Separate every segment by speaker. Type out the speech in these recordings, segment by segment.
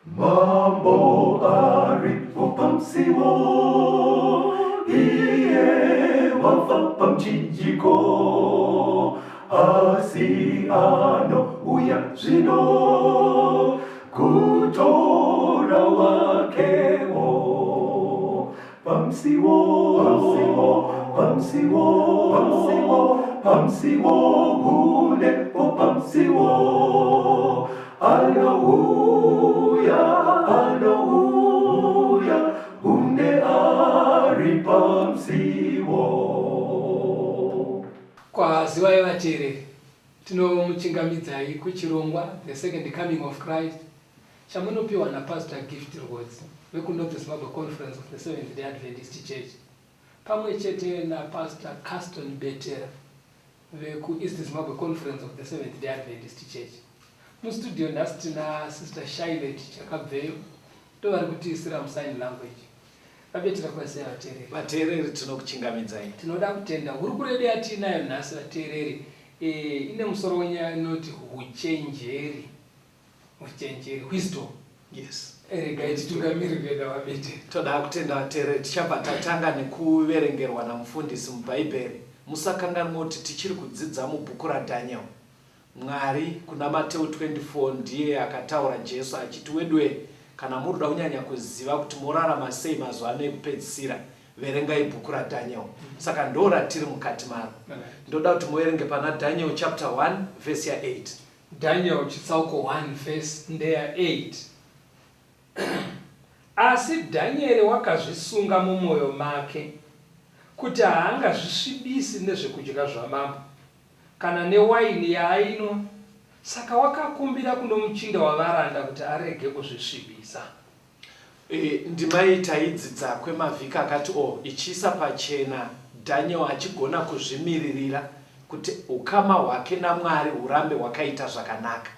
Speaker 1: Mambo aripo pamusiwo, iye wafa pamuchinjiko, asi anouya zvino kutora wakewo. Pamusiwo, pamusiwo, pamusiwo, pamusiwo, pamusiwo, hunepo pamusiwo. Anouya, anouya, hunde ari pamusiwo.
Speaker 2: Kwaziwai vateereri, tinomuchingamidzai kuchirongwa The Second Coming of Christ chamunopiwa naPastor Gift Rwodzi vekuNorth Zimbabwe Conference of the Seventh Day Adventist Church pamwe chete naPastor Caston Betera vekuEast Zimbabwe Conference of the Seventh Day Adventist Church. Mustudio nhasi tina Sister Shylet Chakabveyo ndovari kutiisira musign language. VaBetera kwasei vateereri?
Speaker 3: Vateereri tinokuchingamidzai.
Speaker 2: Tinoda kutenda hurukuro yedu yatiinayo nhasi vateereri e, ine musoro wenyaya inoti huchenjeri. Uchenjeri, wisdom.
Speaker 3: Yes.
Speaker 2: Regai titungamirire naVaBetera.
Speaker 3: Toda kutenda vateereri, tichabva tatanga nekuverengerwa namufundisi muBhaibheri. Musakanganwa kuti tichiri kudzidza mubhuku raDaniel. Mwari kuna Mateu 24 ndiye akataura Jesu achiti weduwe kana muri kuda kunyanya kuziva kuti morarama sei mazuva ano ekupedzisira verengai bhuku raDaniel. Saka ndo ratiri mukati maro. Ndoda kuti muverenge pana Daniel chapter 1 verse ya 8.
Speaker 2: Daniel chitsauko 1 vhesi ndeya 8. Asi Dhanyeri wakazvisunga mumwoyo make, kuti haangazvisvibisi nezvekudya zvamambo, kana newaini yaainwa, saka wakakumbira kunomuchinda wavaranda kuti arege kuzvisvibisa.
Speaker 3: E, ndima iyi taidzidza kwemavhiki akati o ichiisa pachena Daniel achigona kuzvimiririra kuti ukama hwake naMwari hurambe hwakaita zvakanaka.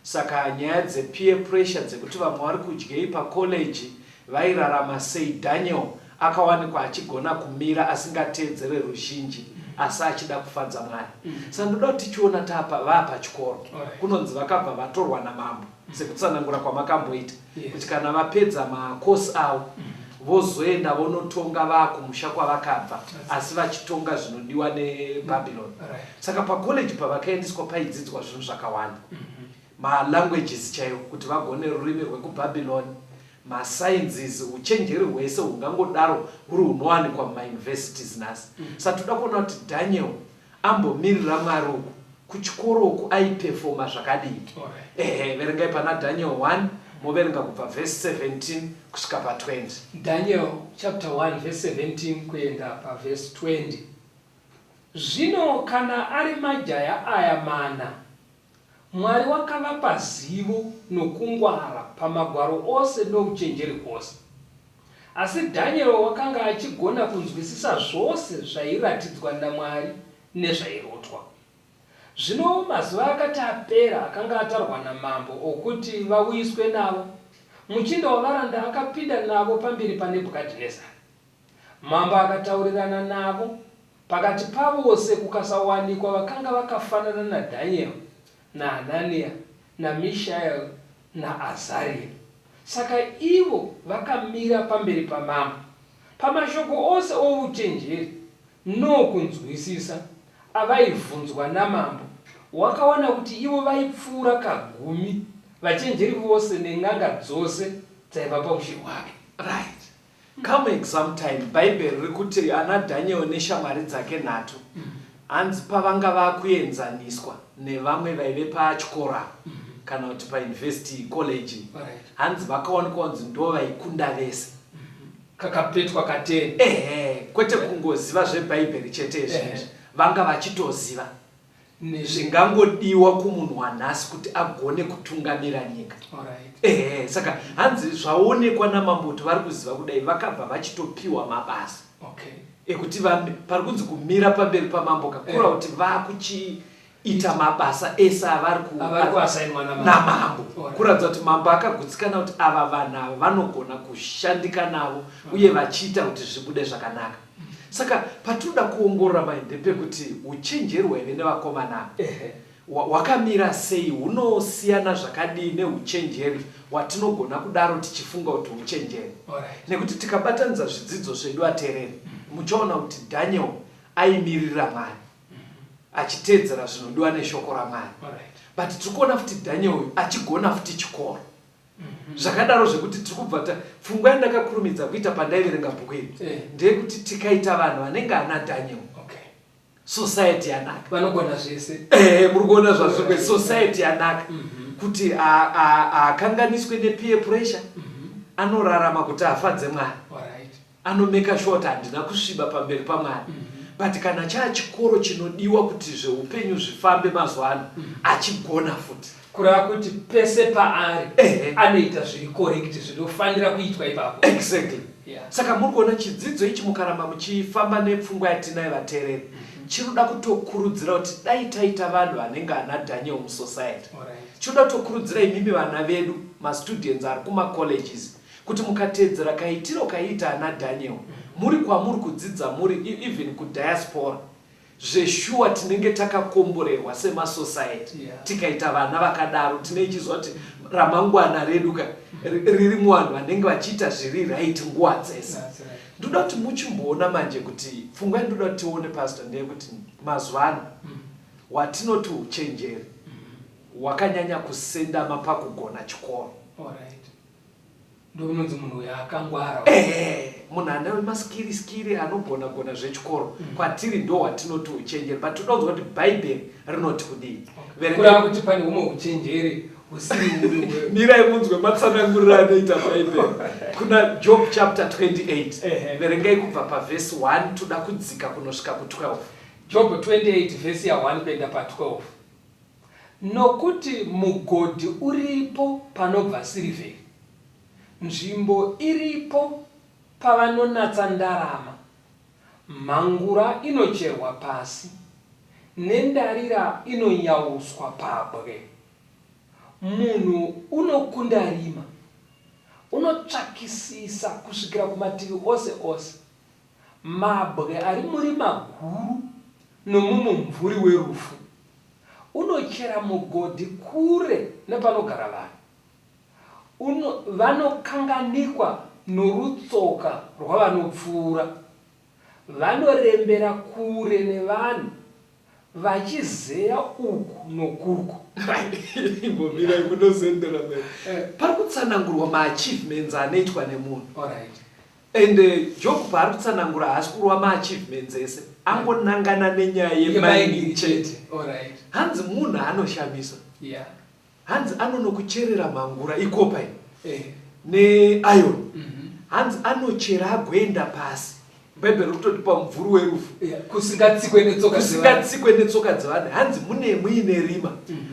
Speaker 3: Saka nyaya dzepeer pressure dzekuti vamwe vari kudyei pacollege, vairarama sei, Daniel akawanikwa achigona kumira asingateedzere ruzhinji asi achida kufadza Mwari. Saka ndoda kuti tichiona tapa vaapachikoro kunonzi vakabva vatorwa namambo sekutsanangura kwamakamboita kuti kana vapedza makosi avo vozoenda vonotonga vaakumusha kwavakabva asi vachitonga zvinodiwa neBabylon. Saka pacollege pavakaendeswa paidzidzwa zvinhu zvakawanda, malanguages chaiwo kuti vagone rurimi rwekuBabylon, masciences, uchenjeri hwese hungangodaro huri hunowanikwa mumauniversities nhasi. Saka toda kuona kuti Daniel ambomirira Mwari uku kuchikoro uku aipefoma zvakadii. Ehe, verengai pana Daniel 1 moverenga kubva verse 17 kusvika pa 20.
Speaker 2: Daniel chapter 1 verse 17 kuenda paverse 20. Zvino kana ari majaya aya mana, Mwari wakavapa zivo nokungwara pamagwaro ose nouchenjeri hwose. Asi Daniel wakanga achigona kunzwisisa zvose zvairatidzwa naMwari nezvairotwa. Zvino mazuva akati apera akanga atarwa namambo okuti vauyiswe navo, muchinda wavaranda akapinda navo pamberi paNebhukadhinezari. Mambo akataurirana navo, pakati pavose kukasawanikwa vakanga vakafanana naDaniel, naHanania, naMishael, naAzaria. Saka ivo vakamira pamberi pamambo. Pamashoko ose ouchenjeri nookunzwisisa avaibvunzwa namambo, wakawana kuti ivo vaipfuura kagumi vachenjeri vose nen'anga dzose dzaiva paushe hwake.
Speaker 3: Right. Come exam time bhaibheri riri kuti ana Daniel neshamwari dzake nhatu hanzi pavanga vakuenzaniswa nevamwe vaive pachikoro apa kana kuti pauniversity college hanzi vakawanikwa kunzi ndo vaikunda vese.
Speaker 2: Kakapetwa kateni.
Speaker 3: Ehe, kwete kungoziva zvebhaibheri chete izvi izvi, vanga vachitoziva. Zvingangodiwa kumunhu wanhasi kuti agone kutungamira nyika. Ehe, saka hanzi zvaonekwa namambo kuti vari kuziva kudai vakabva vachitopiwa mabasa ekuti pari kunzi kumira pamberi pamambo kakura kuti vakuchiita mabasa ese avari namambo kuratidza kuti mambo akagutsikana kuti ava vanhu ava vanogona kushandika navo uye vachiita kuti zvibude zvakanaka. Saka patinoda kuongorora mai ndepekuti uchenjeri hwaive nevakomana ava. Hwakamira sei? Hunosiyana zvakadii nehuchenjeri hwatinogona kudaro tichifunga kuti huchenjeri? Nekuti tikabatanidza zvidzidzo zvedu vateereri, muchaona kuti Daniel aimiririra Mwari achiteedzera zvinodiwa neshoko raMwari. But tiri kuona futi Daniel uyu achigona futi chikoro. Zvakadaro zvekuti tiri kubva ta pfungwa yandakakurumidza kuita pandaiverenga bhuku iri ndeyekuti tikaita vanhu vanenge ana Daniel, Society yanaka.
Speaker 2: Vanogona zvese.
Speaker 3: Eh, muri kuona zvazviri kuita. Society yanaka. Kuti haakanganiswe nepeer pressure. Anorarama kuti afadze Mwari. Anomeka sure kuti handina kusviba pamberi paMwari. But kana chaachikoro chinodiwa kuti zveupenyu zvifambe mazuva ano, achigona futi.
Speaker 2: Kureva kuti pese paari anoita zviri correct zvinofanira kuitwa ipapo.
Speaker 3: Exactly. Yeah. Saka muri kuona chidzidzo ichi mukaramba muchifamba nepfungwa yatinayo vateereri chinoda kutokurudzira kuti dai taita vanhu vanenge ana Daniel musociety.
Speaker 2: Alright.
Speaker 3: Chinoda kutokurudzira imimi vana vedu mastudents ari kumacolleges kuti mukateedzera kaitiro kaiita ana Daniel muri kwamuri kudzidza muri even kudiaspora Zveshuwa tinenge takakomborerwa sema society
Speaker 2: Yeah.
Speaker 3: tikaita vana vakadaro tinenge tichiziva kuti ramangwana redu ka riri muvanhu vanenge vachiita zviri right nguva dzese.
Speaker 2: That's right.
Speaker 3: Ndoda kuti muchimboona manje kuti pfungwa yandoda kuti tione pastor ndeyekuti mazuva ano watinoti uchenjeri hwakanyanya kusendama pakugona chikoro.
Speaker 2: Alright. Ndokunonzi munhu uyo akangwara.
Speaker 3: Ehe, munhu ane maskiri skiri anogona gona zvechikoro kwatiri ndo watinoti uchenjeri but toda kunzwa kuti bhaibheri rinoti kudii.
Speaker 2: Okay. Kureva kuti pane humwe uchenjeri husiri uri
Speaker 3: Mirai munzwe matsananguriro anoita bhaibheri kuna Job chapter 28.
Speaker 2: Ehe.
Speaker 3: Verengai kubva pavhesi 1 toda kudzika kunosvika ku12.
Speaker 2: Job 28 vhesi ya 1 kuenda pa12. Nokuti mugodhi uripo panobva sirivheri, nzvimbo iripo pavanonatsa ndarama, mhangura inocherwa pasi, nendarira inonyauswa pabwe. Munhu unokunda rima, unotsvakisisa kusvikira kumativi ose ose, Mabwe ari murima guru nomumumvuri werufu. Unochera mugodhi kure nepanogara vanhu. Uno, vanokanganikwa norutsoka rwavanopfuura. Vanorembera kure nevanhu, vachizeya uku nokuku.
Speaker 3: Imbomirai munozendera mberi. Pari kutsanangurwa maachievements anoitwa nemunhu.
Speaker 2: Alright.
Speaker 3: And Job paari kutsanangura haasi kurova maachievements ese angonangana nenyaya yemining chete.
Speaker 2: Alright.
Speaker 3: Hanzi munhu anoshamisa.
Speaker 2: Yeah.
Speaker 3: Hanzi anonokucherera mhangura ikopa iyi
Speaker 2: Eh.
Speaker 3: neiron. Hanzi anochera agoenda pasi. Bhaibheri riri kutoti pamumvuri werufu.
Speaker 2: Yeah. Kusingatsikwe netsoka dzevanhu.
Speaker 3: Kusingatsikwe netsoka dzevanhu. Hanzi mune muine rima.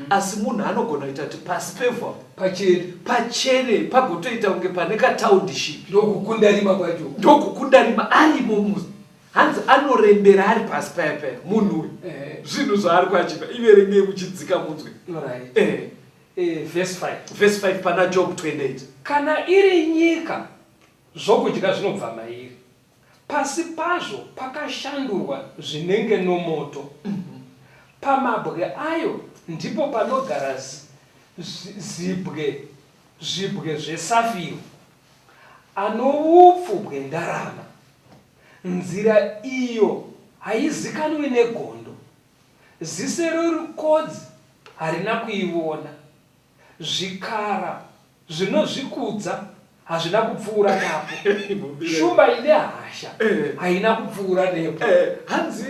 Speaker 3: Asi munhu anogona kuita kuti pasi pevhu apa
Speaker 2: Pachene.
Speaker 3: Pachene pagotoita kunge pane kataundishipi.
Speaker 2: Ndokukunda rima kwacho.
Speaker 3: Ndokukunda rima arimo mu hanzi anorembera ari pasi paya paya munhu uyu.
Speaker 2: Eh.
Speaker 3: Zvinhu zvaari kuachiva iverengei muchidzika munzwe.
Speaker 2: Alright.
Speaker 3: Eh.
Speaker 2: Eh, verse 5.
Speaker 3: Verse 5 pana Job 28.
Speaker 2: Kana iri nyika zvokudya zvinobva mairi. Pasi pazvo pakashandurwa zvinenge nomoto, pamabwe ayo ndipo panogara zibwe, zvibwe zvesafiro, anoupfu bwendarama. Nzira iyo haizikanwi negondo, ziso rerukodzi harina kuivona. Zvikara zvinozvikudza hazvina kupfuura napo, shumba ine hasha haina kupfuura nepo.
Speaker 3: Hanzi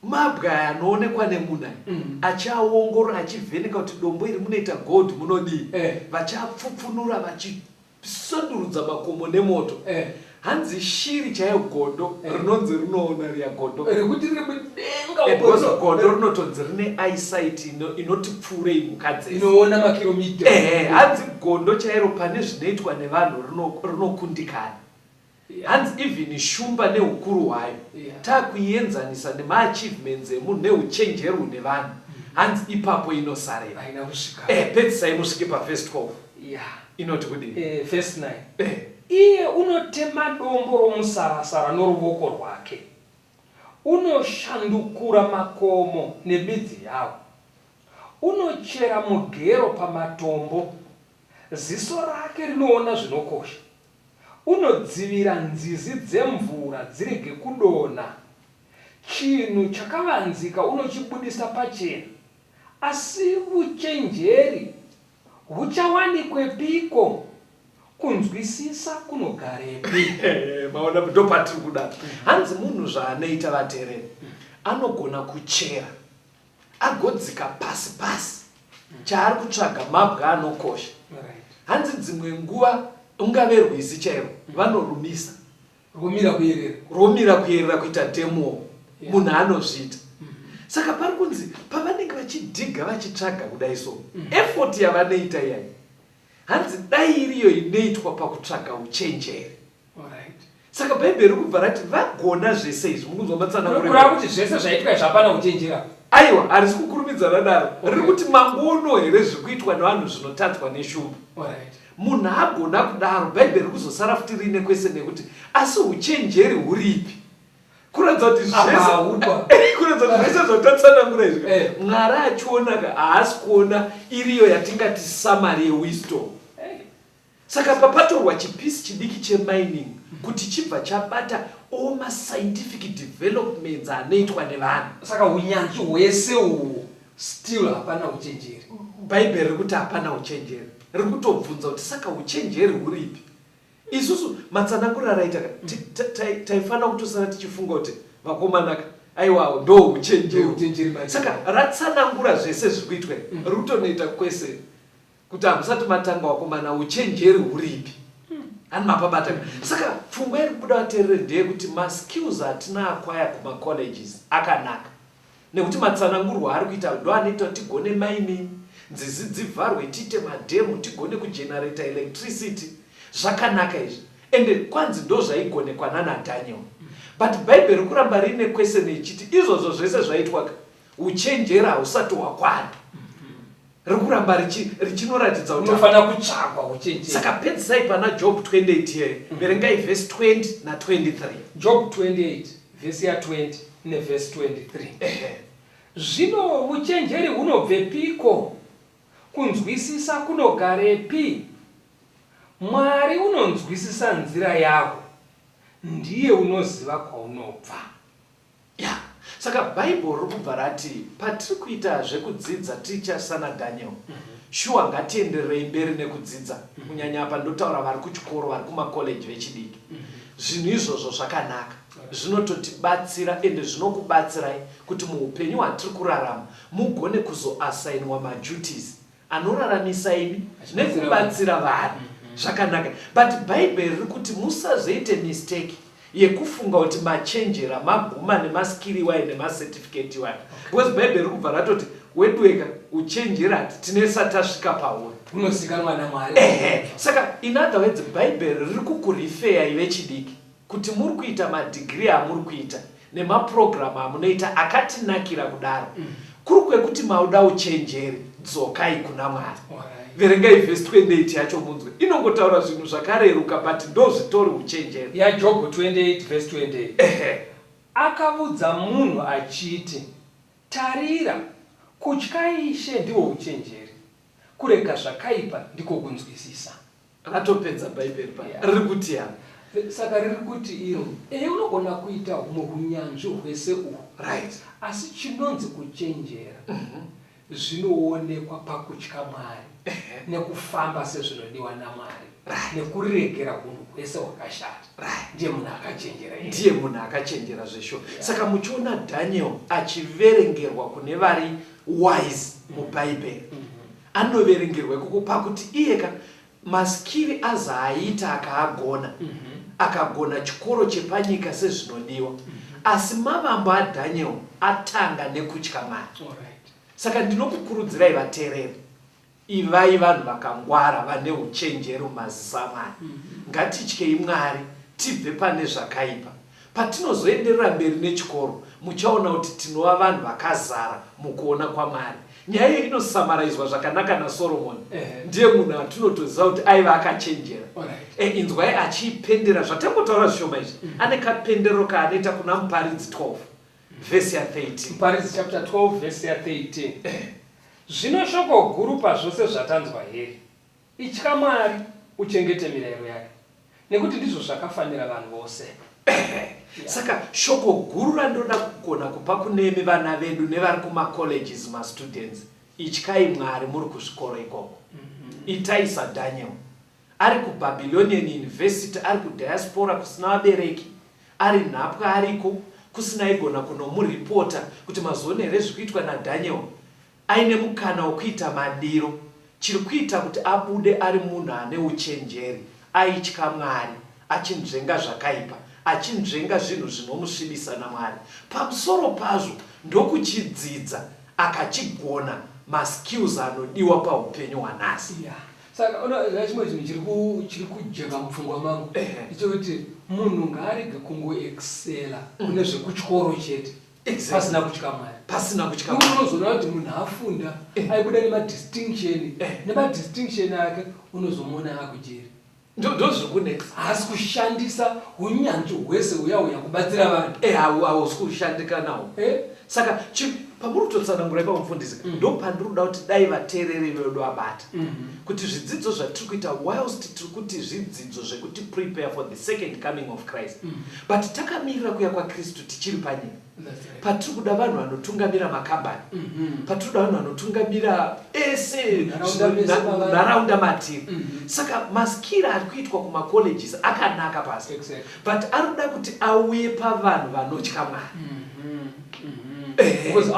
Speaker 3: mabwe aya anoonekwa nemunhu aya achiaongorora achivheneka kuti dombo iri munoita gold munodii, vachiapfupfunura vachi Sandurudza makomo nemoto.
Speaker 2: Eh.
Speaker 3: Hanzi shiri chaiyo gondo
Speaker 2: Eh.
Speaker 3: rinonzi rinoona riya gondo.
Speaker 2: Rekuti riri mudenga
Speaker 3: Eh,
Speaker 2: uko
Speaker 3: because
Speaker 2: rino-
Speaker 3: gondo rinotonzi rine eyesight inoti pfuurei mhuka dzese.
Speaker 2: inoona makiromita.
Speaker 3: Ehe, hanzi gondo chairo pane zvinoitwa nevanhu rinokundikana.
Speaker 2: Yeah.
Speaker 3: Hanzi even shumba neukuru hwayo
Speaker 2: Yeah.
Speaker 3: takuienzanisa nemaachievements emunhu neuchenjeri hune vanhu hanzi ipapo inosarira.
Speaker 2: Haina kusvika.
Speaker 3: Eh, pedzisai musvike pavhesi 12.
Speaker 2: Yeah.
Speaker 3: Inoti kudii?
Speaker 2: Eh, verse 9.
Speaker 3: Eh.
Speaker 2: Iye unotema dombo romusarasara noruvoko rwake, unoshandukura makomo nemidzi yawo. Unochera mugero pamatombo, ziso rake rinoona zvinokosha. Unodzivira nzizi dzemvura dzirege kudonha. Chinhu chakavanzika unochibudisa pachena, asi vuchenjeri huchawanikwepiko? Kunzwisisa kunogarepi?
Speaker 3: Maona, ndopatiri kuda. Hanzi munhu zvaanoita vateereri, anogona kuchera agodzika pasi pasi chaari kutsvaga mabwe anokosha. Hanzi dzimwe nguva ungave rwizi chairwo vanorumisa
Speaker 2: Romira kuyerera.
Speaker 3: Romira kuyerera kuita demo. Yeah. Munhu anozviita. Saka pari kunzi pavanenge vachidhiga vachitsvaga kudai so effort yavanoita iyai hanzi dai iriyo inoitwa pakutsvaga uchenjeri.
Speaker 2: Alright.
Speaker 3: Saka bhaibheri riri kubva rati vagona zvese izvi mukunzwa matsananguriro.
Speaker 2: Kureva kuti zvese zvaitwa izvi hapana uchenjera.
Speaker 3: Aiwa, harisi kukurumidza radaro. Riri kuti mangono here zviri kuitwa nevanhu zvinotadzwa neshumba.
Speaker 2: Alright.
Speaker 3: Munhu agona kudaro, Bhaibheri riri kuzosara futi riine kwese nekuti asi uchenjeri huripi? Kuratidza kuti
Speaker 2: Apa
Speaker 3: zvese
Speaker 2: haupa.
Speaker 3: kuratidza kuti zvese zvatatsanangura izvi
Speaker 2: Eh.
Speaker 3: Mwari achiona ka haasi kuona iriyo yatingati summary yewisdom.
Speaker 2: Eh.
Speaker 3: Saka papatorwa chipisi chidiki chemining kuti chibva chabata all mascientific developments anoitwa nevanhu.
Speaker 2: Saka unyanzvi hwese uhwu still hapana uchenjeri.
Speaker 3: Bhaibheri riri kuti hapana uchenjeri. Riri kutobvunza kuti saka uchenjeri huripi? Isusu matsananguriro araita ka taifanira kutosara tichifunga kuti vakomanaka aiwawo ndo uchenjeri.
Speaker 2: Ndo uchenjeri manje.
Speaker 3: Saka ratsanangura zvese zviri kuitwa riri kutonoita kwese kuti hamusati matanga wakomana uchenjeri huripi hani mapabata saka pfungwa iri kubuda vateereri ndeyekuti maskills atina acquire kumacolleges akanaka nekuti matsanangurwo aari kuita ndo anoita kuti tigone mining nzizi dzivharwe tiite madhemu tigone kugenerata electricity zvakanaka izvi ende kwanzi ndo zvaigonekwa nana Daniel but bhaibheri kuramba riine question ichiti izvozvo zvese zvaitwaka uchenjeri hausati hwakwana riri kuramba richinoratidza
Speaker 2: kuti unofanira kutsvagwa uchenjeri
Speaker 3: saka pedzisai pana Job 28 here verengai vhesi 20 na23
Speaker 2: Job 28 vhesi ya20 nevhesi 23. Zvino uchenjeri hunobvepiko? Kunzwisisa kunogarepi? Mwari unonzwisisa nzira yahwo, ndiye unoziva kwaunobva.
Speaker 3: Ya saka bhaibheri riri kubva rati patiri kuita zvekudzidza ticha sana Daniel shuwa ngatiendererei mberi nekudzidza kunyanya apa ndotaura vari kuchikoro vari kumakoleji vechidiki zvinhu izvozvo zvakanaka zvinototibatsira ende zvinokubatsirai kuti muupenyu hwatiri kurarama mugone kuzoasainwa maduties anoraramisa imi nekubatsira vanhu zvakanaka but bhaibheri riri kuti musazoite mistake yekufunga kuti machenjera maguma nemaskiri iwayo nemacertificate iwayo because bhaibheri riri kubva ratoti weduweka uchenjera hati tinesa tasvika pauri
Speaker 2: Unozikanwa naMwari.
Speaker 3: Ehe saka in other words bhaibheri riri kukurifeyai vechidiki kuti muri kuita madhigiri amuri kuita nemapurogiramu amunoita akatinakira kudaro kuri kwekuti mauda uchenjeri dzokai kuna Mwari. Verengai vhesi 28 yacho munzwe inongotaura zvinhu zvakareruka but ndo zvitori uchenjeri.
Speaker 2: YaJobho 28 vhesi 28.
Speaker 3: Ehe.
Speaker 2: Akavudza munhu achiti, Tarira, kutya Ishe ndihwo uchenjeri, kurega zvakaipa ndiko kunzwisisa.
Speaker 3: Ratopedza bhaibheri pa riri kuti apa.
Speaker 2: Saka riri kuti iro ehe unogona kuita humwe hunyanzvi hwese uhu asi chinonzi kuchenjera zvinoonekwa pakutya Mwari nekufamba sezvinodiwa naMwari nekuregera hunhu hwese hwakashata. Ndiye munhu akachenjera iyeye.
Speaker 3: Ndiye munhu akachenjera zveshuwa. Saka muchiona Daniel achiverengerwa kune vari wise mubhaibheri. Anoverengerwa ikoko pakuti iyeka maskiri azaaita akaagona akagona chikoro chepanyika sezvinodiwa asi mavambo aDaniel atanga nekutya Mwari. Saka ndinokukurudzirai vateereri ivai vanhu vakangwara vane uchenjeri mumaziso aMwari. Ngatityei Mwari tibve pane zvakaipa. Patinozoenderera mberi nechikoro, muchaona kuti tinova vanhu vakazara mukuona kwaMwari. Nyaya iyi inosamaraizwa zvakanaka naSoromoni. Ndiye munhu atinotoziva kuti aiva akachenjera. Inzwai achiipendera zvatangotaura zvishoma izvi. Ane kapenderero kaanoita kuna Muparidzi 12 vhesi ya 13.
Speaker 2: Muparidzi chapter 12 vhesi ya 13. Zvino shoko guru pazvose zvatanzwa heri, Itya Mwari, uchengete mirayiro yake, nekuti ndizvo zvakafanira vanhu vose.
Speaker 3: Ehe. Saka shoko guru randinoda kugona kupa kunemi vana vedu nevari kumacolleges mastudents, ityai Mwari muri kuzvikoro ikoko. Itai saDaniel. Ari kuBabylonian University, ari kudiaspora kusina vabereki, ari nhapwa ariko, kusina aigona kunomuripota kuti mazoona here zviri kuitwa naDaniel. Aine mukana wekuita madiro, chiri kuita kuti abude ari munhu ane uchenjeri, aitya Mwari, achinzvenga zvakaipa, achinzvenga zvinhu zvinomusvibisa naMwari. Pamusoro pazvo, ndokuchidzidza, akachigona, maskills anodiwa paupenyu hwanhasi.
Speaker 2: Yeah. Saka unoziva chimwe chinhu chiri ku chiri kujeka mupfungwa mangu ndechekuti munhu ngaarege kungoexcela kune zvekuchikoro chete.
Speaker 3: Exactly.
Speaker 2: Pasina kutya Mwari.
Speaker 3: Pasina kutya
Speaker 2: Mwari. Unozoona kuti munhu afunda eh. aibuda nemadistinction eh. Nemadistinction ake unozomuona akujeri.
Speaker 3: Ndozviri kunetsa.
Speaker 2: Haasi kushandisa unyanzvi hwese huya huya kubatsira vanhu.
Speaker 3: Eh, hausi kushandika nawo. Eh? Saka pamuri kutotsanangura ipapo mufundisi ndopandiri kuda kuti dai vateereri vedu vabata kuti zvidzidzo zvatiri kuita whilst tiri kuti zvidzidzo zvekuti prepare for the second coming of Christ but takamirira kuya kwaKristu tichiri panyika patiri kuda vanhu vanotungamira makambani patiri kuda vanhu vanotungamira ese nharaunda matiri saka maskiri ari kuitwa kumacolleges akanaka pasi but ari kuda kuti auye pavanhu vanotya Mwari.
Speaker 2: Because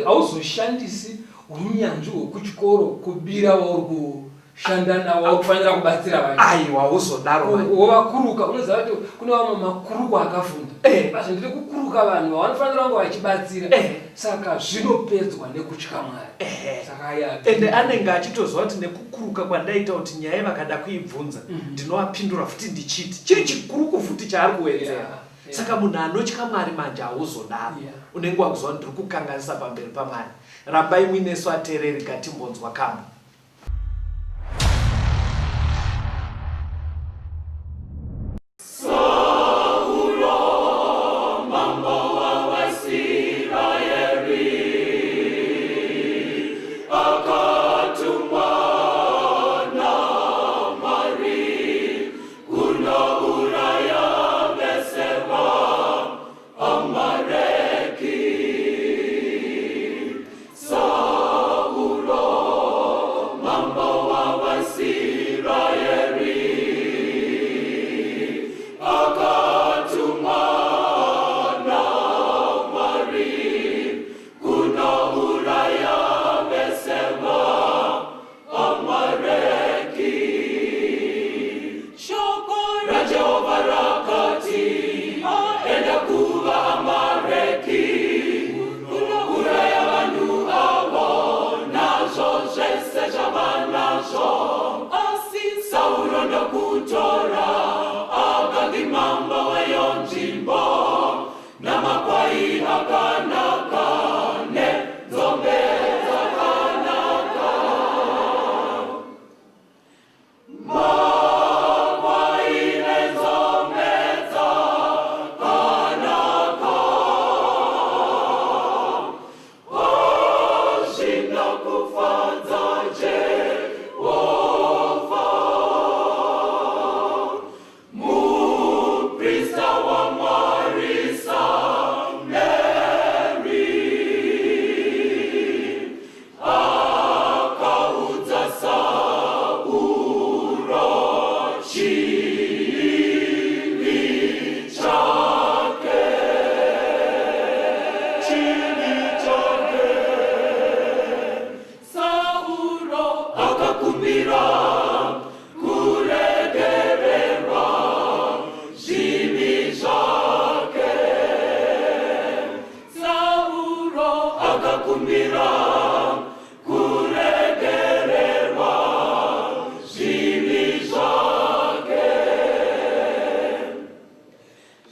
Speaker 2: hauzoshandisi unyanzvi hwekuchikoro kubira wauri kushanda nawo wauri kufanira kubatsira vacho.
Speaker 3: Aiwa hauzodaro manje.
Speaker 2: Wovakuruka unoziva kuti kune vamwe makuruko akafunda. Bazvo ndiri kukuruka vanhu vavanofanira kunge vachibatsira. Saka zvinopedzwa nekutya Mwari. Saka aya
Speaker 3: Ende anenge achitoziva kuti nekukuruka kwandaita kuti nyaya vakada kuibvunza ndinovapindura futi ndichiti chiri chikuruku futi chaari kuwedzera. Saka munhu anotya Mwari manje hauzodaro. Unenge wakuziva kuti ndiri kukanganisa pamberi paMwari. Rambai muinesu ateereri gatimbonzwa kambo.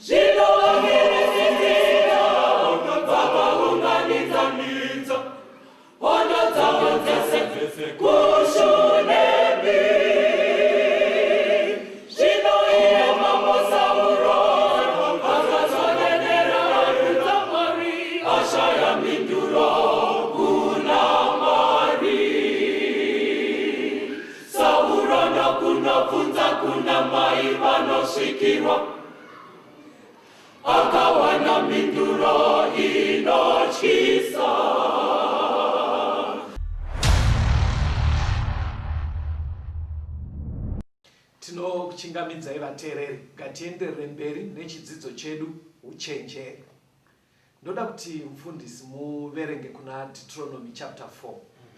Speaker 1: Zvino vaFiristia vakaunganidza hondo dzavo dzese kushunemi. kuna mai vanosvikirwa akawana mhinduro inotyisa.
Speaker 3: Tinokuchingamidzai vateereri, ngatienderere mberi nechidzidzo chedu uchenjeri. Ndoda kuti mufundisi muverenge kuna Deuteronomy chapter 4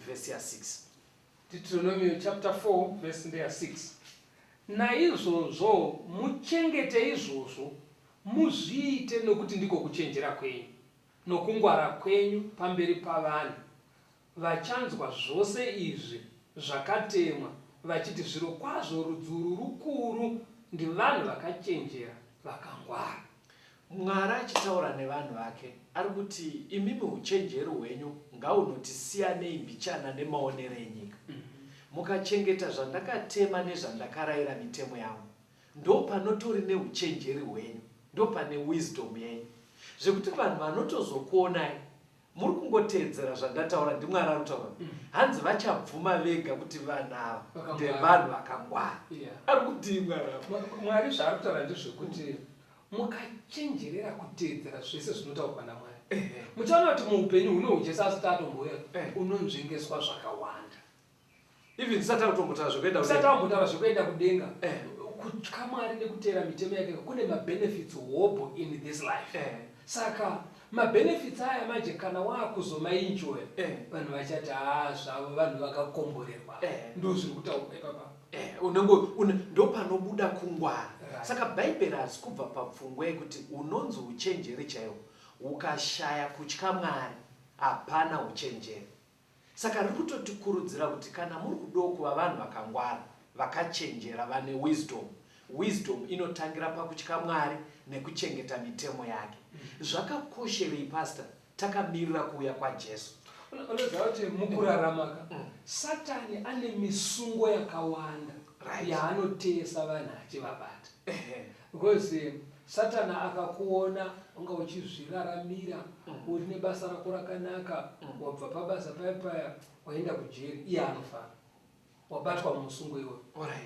Speaker 3: verse ya 6.
Speaker 2: Deuteronomio chapter 4 verse ndeya 6. Naizvozvo muchengete izvozvo, muzviite nokuti ndiko kuchenjera kwenyu nokungwara kwenyu pamberi pavanhu vachanzwa zvose izvi zvakatemwa, vachiti, Zvirokwazvo rudzi urwu rukuru ndivanhu vakachenjera vakangwara.
Speaker 3: Mwari achitaura nevanhu vake ari kuti imimi uchenjeri hwenyu ngaunoti siyanei mbichana nemaonero enyika. Mukachengeta zvandakatema nezvandakaraira mitemo yangu ndopanotori neuchenjeri hwenyu ndopane wisdom yenyu zvekuti vanhu vanotozokuonai muri kungoteedzera zvandataura ndimwari ari kutaura hanzi vachabvuma vega kuti vanhu ava ndevanhu vakangwara ari kudii mwari
Speaker 2: mwari zvaari kutaura ndezvekuti mukachenjerera kuteedzera zvese zvinotaurwa namwari muchaona kuti muupenyu huno hujesu asati atombouya eh. unonzvengeswa zvakawanda
Speaker 3: even tisati akutombotaura zvekuenda
Speaker 2: tisati ambotaura zvekuenda kudenga eh. kutya mwari nekuteera mitemo yake kune mabenefits hobho in this life eh. Saka mabenefits aya manje kana wakuzomaenjoya eh. vanhu vachati haa zvavo vanhu vakakomborerwa eh. ndo zviri kutaurwa ipapa
Speaker 3: eh, unenge ndopanobuda kungwara right. Saka bhaibheri hazi kubva papfungwa yekuti unonzi uchenjeri chaiwo ukashaya kutya mwari hapana uchenjeri Saka riri kutotikurudzira kuti kana muri kudawo kuva vanhu vakangwara, vakachenjera, vane wisdom, wisdom inotangira pakutya Mwari nekuchengeta mitemo yake. Zvakakosherei pastor takamirira kuuya kwaJesu?
Speaker 2: Unoziva kuti mukurarama ka mm. Satani ane misungo yakawanda right. yaanoteesa vanhu achivabata because eh, Satani akakuona wanga uchizviraramira mm. uri nebasa rako rakanaka mm. wabva pabasa paya paya waenda kujeri iye anofara wabatwa mumusungo iwoyo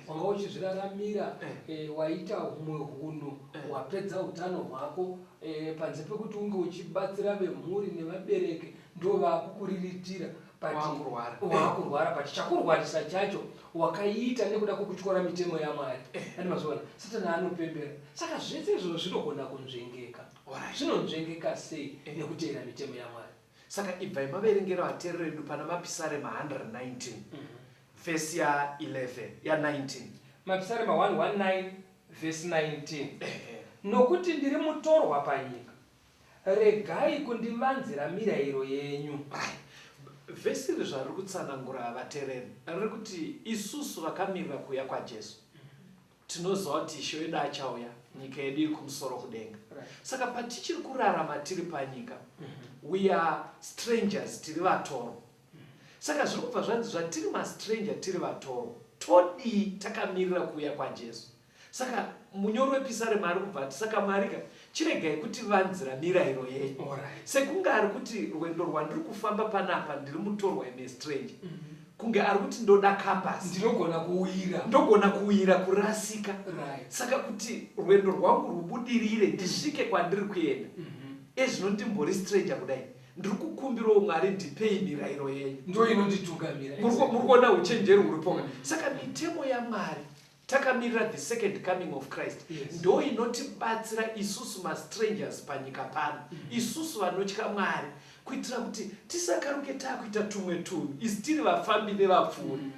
Speaker 2: wanga uchizviraramira eh. eh, waita humwe hunhu eh. wapedza utano hwako eh, panze pekuti unge uchibatsira vemhuri nevabereki ndo vakukuriritira wakurwara but chakurwarisa chacho wakaita nekuda kwekutyora mitemo yamwari eh. ani mazviona satani anopembera saka zvese izvozvo zvinogona kunzvengeka zvinonzvengeka sei eh. nekuteera mitemo yamwari
Speaker 3: saka ibvai maverengero ateerero edu pana mapisarema 119 vhesi ya 11 ya 19
Speaker 2: mapisarema 119 vhesi 19 nokuti ndiri mutorwa panyika Regai kundivanzira mirayiro yenyu.
Speaker 3: Vhesi iri zvariri kutsanangura vatereri riri kuti isusu vakamirira kuuya kwaJesu tinoziva kuti Ishe wedu achauya, nyika yedu iri kumusoro kudenga. Saka patichiri kurarama tiri panyika, we are strangers, tiri vatorwa. Saka zviri kubva zvanzi zvatiri mastranger tiri vatorwa, todii takamirira kuuya kwaJesu? Saka munyori wepisarema ari kubva ati, Saka Mwari ka, chiregai kutivanzira mirayiro yenyu.
Speaker 2: Alright.
Speaker 3: Sekunge ari kuti rwendo rwandiri kufamba panapa ndiri mutorwa im a stranger. Mm -hmm. Kunge ari kuti ndoda compass.
Speaker 2: Ndinogona kuwira.
Speaker 3: Ndogona kuwira kurasika.
Speaker 2: Right.
Speaker 3: Saka kuti rwendo rwangu rwubudirire ndisvike kwandiri kuenda. Mm -hmm. Ezvino ndimbori stranger kudai. Ndiri kukumbirawo Mwari ndipei mirayiro yenyu.
Speaker 2: Ndo inonditungamira.
Speaker 3: Muri kuona uchenjeri huripoka. Saka mitemo yaMwari Takamirira the second coming of Christ
Speaker 2: Yes.
Speaker 3: ndo inotibatsira isusu mastrangers panyika pano mm. isusu vanotya Mwari kuitira kuti tisakaruke taakuita tumwe tunhu isi tiri vafambi nevapfuuri mm.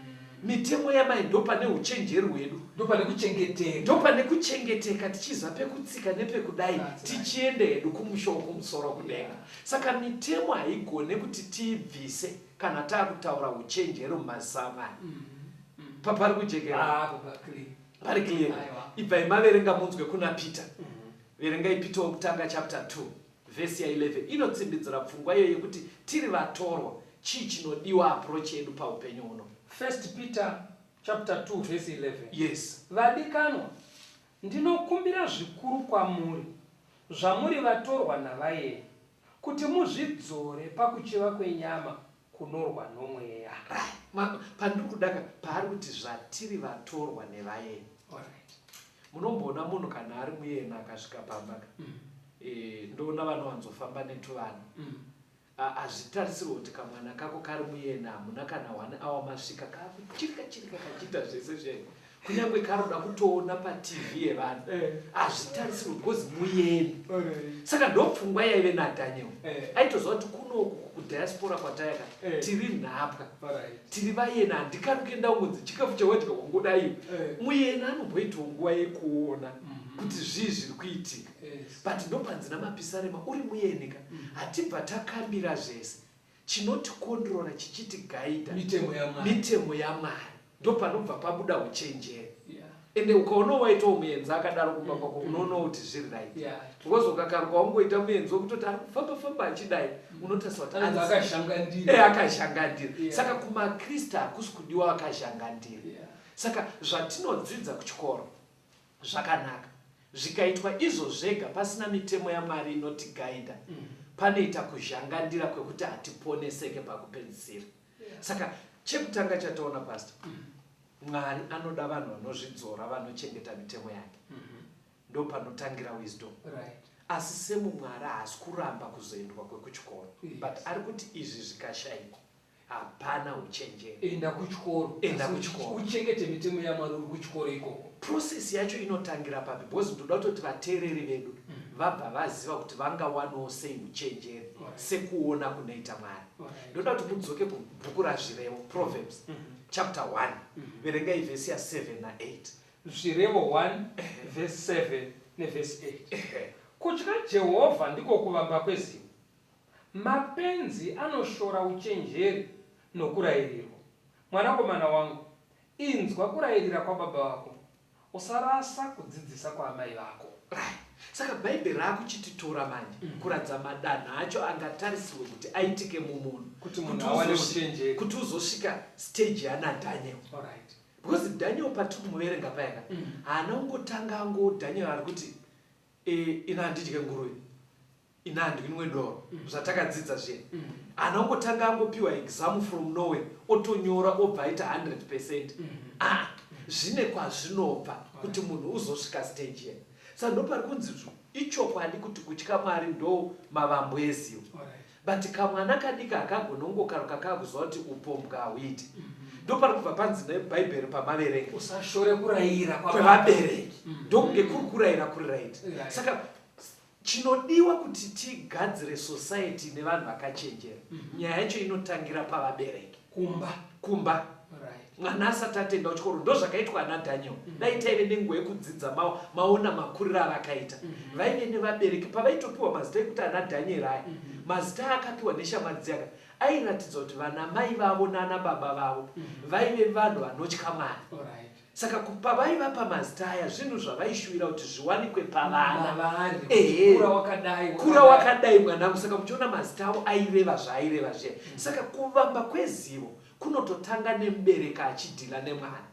Speaker 3: mitemo yamai ndopane uchenjeri hwedu
Speaker 2: ndopane kuchengeteka
Speaker 3: ndopane kuchengeteka tichiziva pekutsika nepekudai tichienda hedu kumusha wokumusoro kudenga yeah. Saka mitemo haigone kuti tiibvise kana taakutaura uchenjeri mumaziso amwari mm. mm. Papari kujekera
Speaker 2: ah,
Speaker 3: pari clear. Ibvai maverenga munzwe kuna Peter. Mm. Verengai Peter wokutanga chapter 2 vhesi ya 11 inotsimbidzira pfungwa iyo yekuti tiri vatorwa. Chii chinodiwa approach yedu paupenyu huno?
Speaker 2: First Peter chapter 2 verse 11.
Speaker 3: Yes.
Speaker 2: Vadikanwa, ndinokumbira zvikuru kwamuri, zvamuri vatorwa navaeni, kuti muzvidzore pakuchiva kwenyama kunorwa nomweya.
Speaker 3: Pandiri kudaka paari kuti zvatiri vatorwa nevaeni. Munomboona munhu kana ari muyena akasvika pamba ka e, ndoona vanowanzofamba netuvana. Hazvitarisirwe kuti kamwana kako kari muyena hamuna kana one hour masvika kakuchirika chirika kachiita zvese zviya kunyange karoda kutoona paTV yevanhu. Hazvitarisirwe because muyeni. Saka ndopfungwa yaive naDaniel. Aitoziva kuti kunoku kudiaspora kwatayaka tiri nhapwa, tiri vayena, handikaruke ndaungonzi chikafu chawadya wangodaiwo. Muyena anomboitawo nguva yekuona kuti zvii zviri kuitika. But ndopanzi namapisarema uri muyenika hatibva takambira zvese chinotikondrora chichitigaidha
Speaker 2: mitemo yaMwari.
Speaker 3: Mitemo yaMwari ndopanobva pabuda uchenjeri. Ende ukaonawo waitawo muenzi akadaro kumba kwako, unoonawo kuti zviri right. Because ukakaruka wangoita muenzi wekutoti ari kufamba famba achidai, unotarisa kuti
Speaker 2: anonzi akazhangandira.
Speaker 3: Akazhangandira. Saka kumakristu hakusi kudiwa akazhangandira. Saka zvatinodzidza kuchikoro zvakanaka, zvikaitwa izvo zvega pasina mitemo yaMwari inotigaidha, panoita kuzhangandira kwekuti hatiponeseke pakupedzisira. Saka chekutanga chataona, pastor, Mwari anoda vanhu vanozvidzora, vanochengeta mitemo yake. Ndo panotangira wisdom. Asi semuMwari haasi kuramba kuzoendwa kwekuchikoro, but ari kuti izvi zvikashayikwa hapana uchenjeri.
Speaker 2: Enda kuchikoro.
Speaker 3: Enda kuchikoro.
Speaker 2: Uchengete mitemo yaMwari uri kuchikoro ikoko.
Speaker 3: Process yacho inotangira papi? Because ndoda kutoti vateereri vedu vabva vaziva kuti vangawanawo sei uchenjeri sekuona kunoita Mwari. Ndoda kuti mudzoke kubhuku raZvirevo, Proverbs chapter 1, verengai vhesi ya7 na8.
Speaker 4: Zvirevo 1 vhesi 7 nevhesi 8. Kutya Jehovha ndiko kuvamba kwezivo. Mapenzi anoshora uchenjeri nokurayirirwa. Mwanakomana wangu, inzwa kurayirira kwababa vako, usarasa kudzidzisa kwaamai vako.
Speaker 3: Right. Saka Bhaibheri raakuchititora manje kuratidza madanho acho angatarisirwe kuti aitike mumunhu
Speaker 4: kuti munhu awane uchenjeri,
Speaker 3: kuti uzosvika stage yana Daniel. Because Daniel patiri kumuverenga payaka, haana kungotanga ango Daniel ari kuti ina handidye nguruve, ina handinwe doro, zvatakadzidza zviya. Haana kungotanga angopiwa exam from nowhere, otonyora, obva aita 100%. Ah, zvine kwazvinobva kuti munhu uzosvika stage ye. Saka ndopari kunzi ichokwadi kuti kutya Mwari ndo mavambo ezivo. But kamwana kadiki hakagona kungokaruka kakuziva kuti upombwa hauiti. Ndopari kubva panzi neBhaibheri pamaverenga,
Speaker 2: usashore kurayira
Speaker 3: kwevabereki. Ndokunge kuri kurayira kuri right. Saka chinodiwa kuti tigadzire society nevanhu vakachenjera, nyaya yacho inotangira pavabereki.
Speaker 2: Kumba.
Speaker 3: Kumba. Mwana asati atenda kuchikoro, ndo zvakaitwa ana Daniel. Dai taive nenguva yekudzidza, maona makuriro avakaita. Vaive nevabereki pavaitopiwa mazita ekuti ana Daniel aya, mazita aakapiwa neshamwari dziyaka airatidza kuti vana mai vavo nana baba vavo vaive vanhu vanotya Mwari. Saka pavaivapa mazita aya, zvinhu zvavaishuvira kuti zviwanikwe pavana.
Speaker 2: Mavari.
Speaker 3: Ehe.
Speaker 2: Kura wakadai.
Speaker 3: Kura wakadai mwanangu. Saka muchiona mazita avo aireva zvaaireva zviya. Saka kuvamba kwezivo kunototanga nemubereki achidhila nemwana,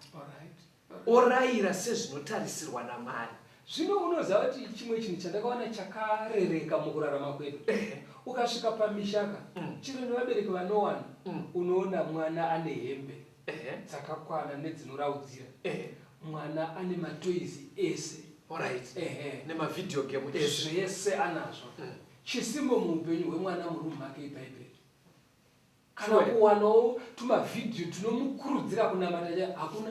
Speaker 3: orayira sezvinotarisirwa naMwari.
Speaker 2: Zvino unoziva kuti chimwe chinhu chandakaona chakarereka mukurarama kwedu, ukasvika pamishaka chiro nevabereki vanowana, unoona mwana ane hembe dzakakwana nedzinoraudzira, mwana ane matoys ese.
Speaker 3: Nemavideo game ese.
Speaker 2: Zvese anazvo. Chisimo muupenyu hwemwana murumu make iBhaibheri. Kana kuwanawo tumavhidhiyo tunomukurudzira kunamata cha hakuna.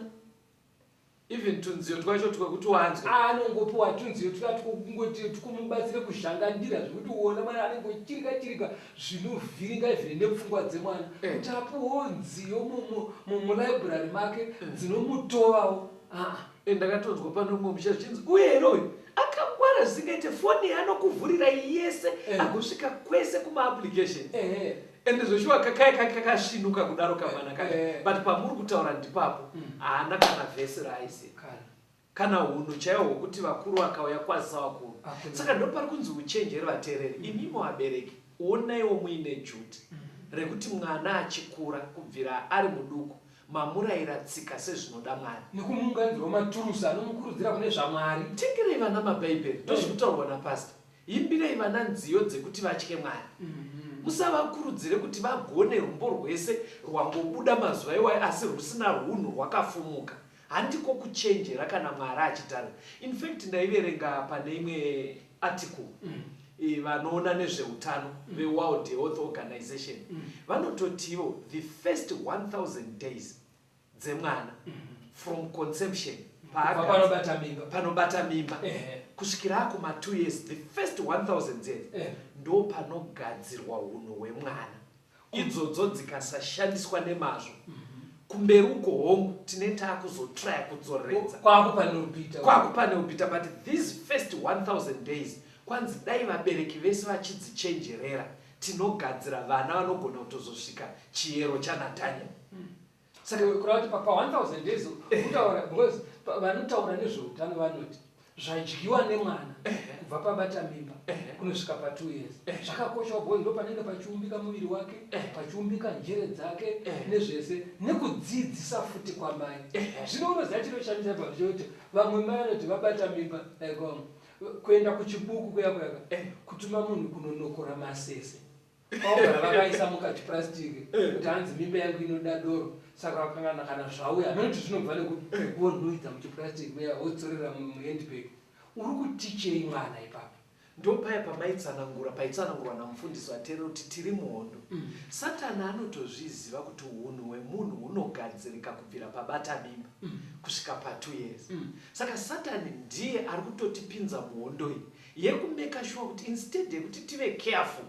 Speaker 3: Even tunziyo twacho twekuti wanzwe.
Speaker 2: Anongopiwa tunziyo tuya twokungoti twokumubatsire kuzhangandira, zvekuti uona mwana anenge ochirika chirika zvinovhiringa even nepfungwa dzemwana. Kuti apiwewo nziyo mulibrary make dzinomutovawo. Aa.
Speaker 3: Ndakatonzwa pano mumwe musha zvichinzi uye here uyu akangwara zvisingaite, foni yaanokuvhurira yese agosvika kwese kumaapplication. Ende zveshuwa kakaya kake kakasvinuka kudaro kamwana kake. But pamuri kutaura ndipapo, haana kana vhesi raaiziva,
Speaker 2: kana
Speaker 3: kana hunhu chaiwo hwokuti vakuru vakauya kwazisa vakuru.
Speaker 2: Hakuna.
Speaker 3: Saka ndopari kunzi uchenjeri, vateereri, imimi vabereki, onaiwo muine duty rekuti mwana achikura kubvira ari muduku mamurayira tsika sezvinoda Mwari.
Speaker 2: Nekumuunganidzirwa maturusi anomukurudzira kune zvaMwari.
Speaker 3: Tengerei vana mabhaibheri, ndozviri kutaurwa napastor. Imbirei vana nziyo dzekuti vatye Mwari. Musavakurudzire kuti vagone rumbo rwese rwangobuda mazuva iwayo asi rwusina runhu rwakafumuka. Handiko kuchenjera kana Mwari achitarira. In fact ndaiverenga pane imwe article vanoona nezveutano veWorld Health Organization vanototiwo the first 1000 days dzemwana from conception
Speaker 2: Kubva panobata mimba.
Speaker 3: Panobata mimba kusvikira akuma 2 years, the first 1000 years ndo panogadzirwa unhu hwemwana. Idzodzo dzikasashandiswa nemazvo, kumberi uko hongu tine taakuzotraya kudzoreredza.
Speaker 2: Kwakupanopita.
Speaker 3: Kwakupanopita, but these first 1000 days kwanzi dai vabereki vese vachidzichenjerera, tinogadzira vana vanogona kutozosvika chiyero chanaDaniel.
Speaker 2: Saka kureva kuti pa 1000 days kutaura, because vanotaura nezveutano vanoti zvadyiwa nemwana kubva pabata mimba kunosvika pa2 years zvakakosha, because ndo panenge pachiumbika muviri wake, pachiumbika njere dzake nezvese, nekudzidzisa futi kwamai. Zvino unoziva chinoshamisa pa chekuti vamwe mai vanoti vabata mimba, like kuenda kuchibuku kuya kuyaka, kutuma munhu kunonokora masese paugara vakaisa mukachipurasitiki kuti hanzi mimba yangu inoda doro. Saka vakangana kana zvauya, hameno kuti zvinobva nekuti, vonhuidza muchipurasitiki muya, vodzorera muhandbag. Uri kutichei mwana ipapo?
Speaker 3: Ndo paya pamaitsanangura, paitsanangurwa namufundisi vateereri kuti tiri muhondo. Satani anotozviziva kuti unhu hwemunhu hunogadzirika kubvira pabata mimba kusvika pa2 years. Saka Satani ndiye ari kutotipinza muhondo iyi yekumeka sure kuti instead yekuti tive careful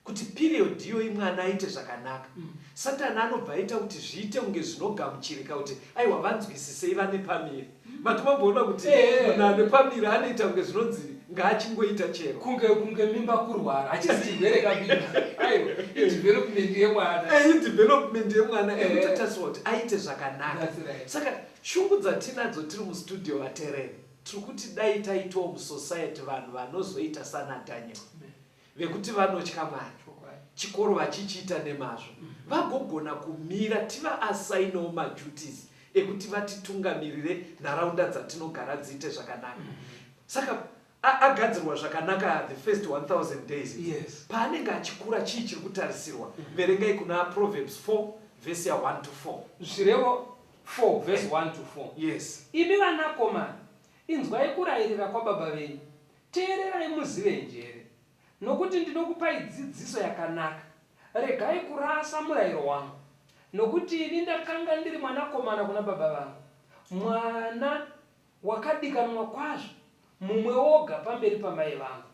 Speaker 3: kuti period iyoyi mwana aite zvakanaka, Satani anobva aita kuti zviite kunge zvinogamuchirika, kuti aiwa, vanzwisisei vane pamiri. Mati mamboona kuti munhu ane pamiri anoita kunge zvinonzi ngaachingoita chero.
Speaker 2: Kunge mimba kurwara, hachisi chirwere kamimba, aiwa, idevelopment yemwana.
Speaker 3: Idevelopment yemwana ekutotariswa kuti aite zvakanaka.
Speaker 2: That's right.
Speaker 3: Saka shungu dzatinadzo tiri mustudio, vateereri, tiri kuti dai taitawo musociety vanhu vanozoita sanaDaniel, vekuti vanotya Mwari, chikoro vachichiita nemazvo, vagogona kumira, tivaassignewo maduties ekuti vatitungamirire nharaunda dzatinogara dziite zvakanaka. Saka agadzirwa zvakanaka the first 1000 days, paanenge achikura, chii chiri kutarisirwa? Verengai kuna Proverbs 4 vhesi ya1 to 4.
Speaker 4: Zvirevo 4 vhesi 1 to 4.
Speaker 3: Yes.
Speaker 4: Imi vanakomana, inzwai kurayirira kwababa venyu, teererai muzive njere. Nokuti ndinokupai dzidziso yakanaka, regai kurasa murayiro wangu. Nokuti ini ndakanga ndiri mwanakomana kuna baba vangu, mwana wakadikanwa kwazvo, mumwe woga pamberi pamai vangu.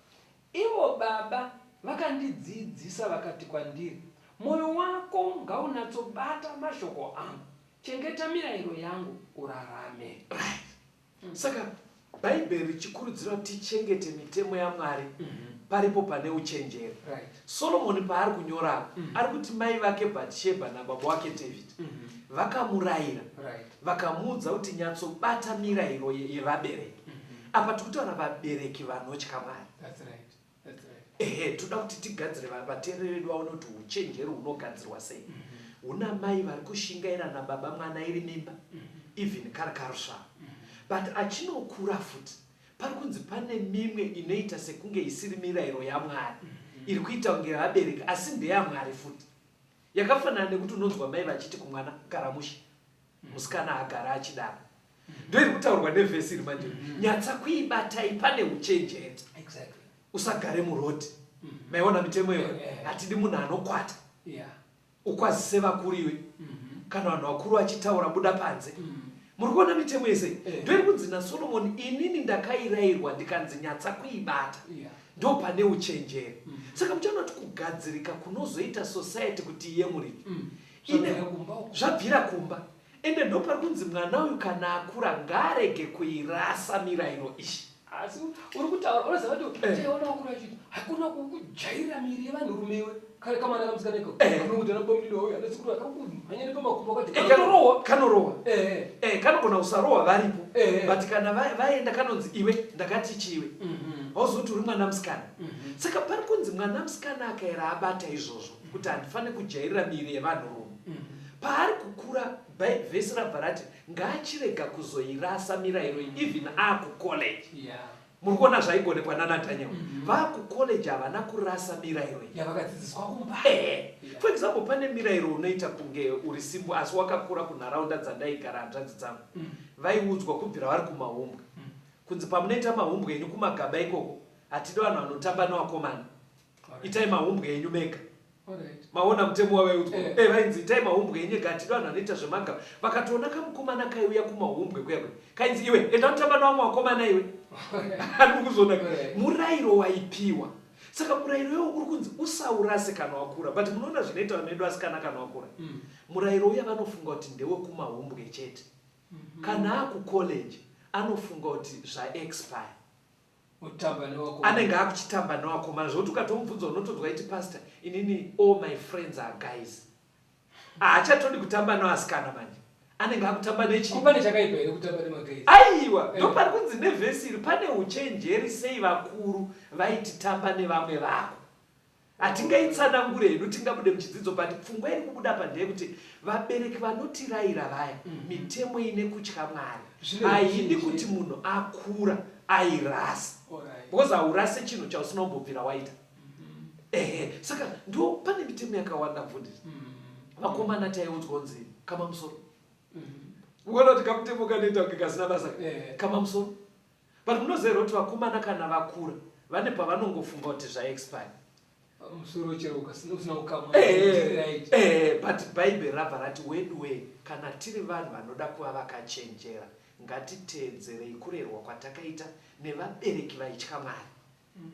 Speaker 4: Ivo baba vakandidzidzisa vakati kwandiri, mwoyo wako ngaunatsobata mashoko angu, chengeta mirayiro yangu urarame.
Speaker 3: Right, saka Bhaibheri richikurudzira kuti tichengete mitemo yaMwari, paripo pane uchenjeri. Solomoni paari kunyora, ari kuti mai vake Bhatishebha nababa wake David vakamurayira, vakamuudza kuti nyatsobata mirayiro yevabereki. Apa tiri kutaura vabereki vanotya Mwari.
Speaker 2: That's right. That's right.
Speaker 3: Ehe, toda kuti tigadzire vateereri vedu vaone kuti uchenjeri hunogadzirwa sei. Huna mai vari kushingaira nababa, mwana iri mimba, even kari karusvava, but achinokura futi pari kunzi pane mimwe inoita sekunge isiri mirayiro yaMwari, iri kuita kunge vabereki asi ndeyamwari futi. Yakafanana nekuti unonzwa mai vachiti kumwana, "Gara mushe." Musikana agara achidaro. Ndo iri kutaurwa nevhesi iri manje. Nyatsa kuibatai, pane uchenjeri. Usagare murodhi. Maiona mitemo iyo? Hatidi munhu anokwata. Ukwazise vakuru iwe. Kana vanhu vakuru vachitaura, buda panze. Muri kuona mitemo yese? Ndo iri kunzi naSolomoni, inini ndakairayirwa ndikanzi nyatsa kuibata, ndo pane uchenjeri. Saka muchaona kuti kugadzirika kunozoita society kuti iyemurike
Speaker 2: Zvabvira kumba uko.
Speaker 3: Zvabvira kumba. Ende ndo pari kunzi mwana uyu kana akura ngaarege kuirasa mirayiro iyi.
Speaker 2: Asi uri kutaura, unoziva kuti taiona vakuru vachiti hakuna kujairira miri yevanhurume iwe. Kare kamwana kamusikana iko kanokuti ana bamudini wauya anasekuru akakumhanya nepamakumbo kacho, kanotorohwa.
Speaker 3: Kanorohwa. Kanogona kusarohwa varipo, but kana vaenda kanonzi, "Iwe, ndakati chiwe, hauzoti uri mwana musikana." Saka pari kunzi mwana musikana akaera abata izvozvo kuti handifaniri kujairira miri yevanhurume, paari kukura, vhesi rabva rati ngaachirega kuzoirasa mirayiro iyi even akucollege. Muri kuona zvaigonekwa nana Daniel. Vakucollege havana kurasa mirayiro iyi.
Speaker 2: Yavakadzidziswa kumba.
Speaker 3: Ehe. For example, pane mirayiro unoita kunge uri simbo asi wakakura kunharaunda dzandaigara hanzvadzi dzangu. Vaiudzwa kubvira vari kumahumbwe. Kunzi pamunoita mahumbwe enyu kumagaba ikoko, hatidi vanhu vanotamba nevakomana. Itai mahumbwe enyu mega. Maona mutemo wavaiudzwa? Eh. Eh, vainzi itai mahumbwe enyu ega, hatidi vanhu vanoita zvemagaba. Vakatoona kamukomana kaiuya kumahumbwe kuya kuya. Kainzi iwe, enda unotamba nevamwe vakomana iwe. Ari kuzviona. Murairo waipiwa. Saka murairo iwo uri kunzi usaurase kana wakura. But munoona zvinoita vana vedu vasikana kana wakura. Murairo uya vanofunga kuti ndewekumahumbwe chete. Kana akucollege anofunga kuti zvaexpire.
Speaker 2: Otamba nevakomana.
Speaker 3: Anenge akuchitamba nevakomana zvekuti ukatomubvunza unotonzwa aiti pastor inini all my friends are guys. Haachatodi kutamba nevasikana manje. Anenge akutamba nechii?
Speaker 2: Ko pane chakaipa here kutamba nemaguys?
Speaker 3: Aiwa,
Speaker 2: Eh.
Speaker 3: ndopari kunzi nevhesi iri pane uchenjeri sei vakuru vaiti tamba nevamwe vako. Hatingaitsanangure hedu tingabude muchidzidzo but pfungwa iri kubuda apa ndeyekuti vabereki vanotiraira vaya mitemo ine kutya Mwari
Speaker 2: Zvine
Speaker 3: haidi
Speaker 2: uchenjeri.
Speaker 3: kuti munhu akura airasa
Speaker 2: Alright.
Speaker 3: because haurase chinhu chausina kumbobvira waita. Ehe, saka ndo pane mitemo yakawanda mfundisi. Vakomana taiudzwa kunzi kama musoro. Ukaona kuti kamutemo kanoita kunge kasina basa. Kama musoro. But munoziva here kuti vakomana kana vakura vane pavanongofunga kuti zvaexpire.
Speaker 2: Musoro chero usina kukamwa. Right.
Speaker 3: But Bhaibheri rabva rati weduwee kana tiri vanhu vanoda kuva vakachenjera ngatiteedzerei kurerwa kwatakaita nevabereki vaitya Mwari.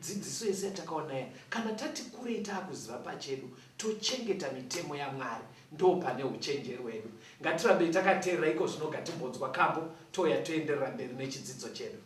Speaker 3: Dzidziso yese yatakaona iya kana tati kurei taakuziva pachedu tochengeta mitemo yaMwari ndopane huchenjeri hwedu. Ngatirambei takateerera ikozvino gatimbonzwa kambo touya toenderera mberi nechidzidzo chedu.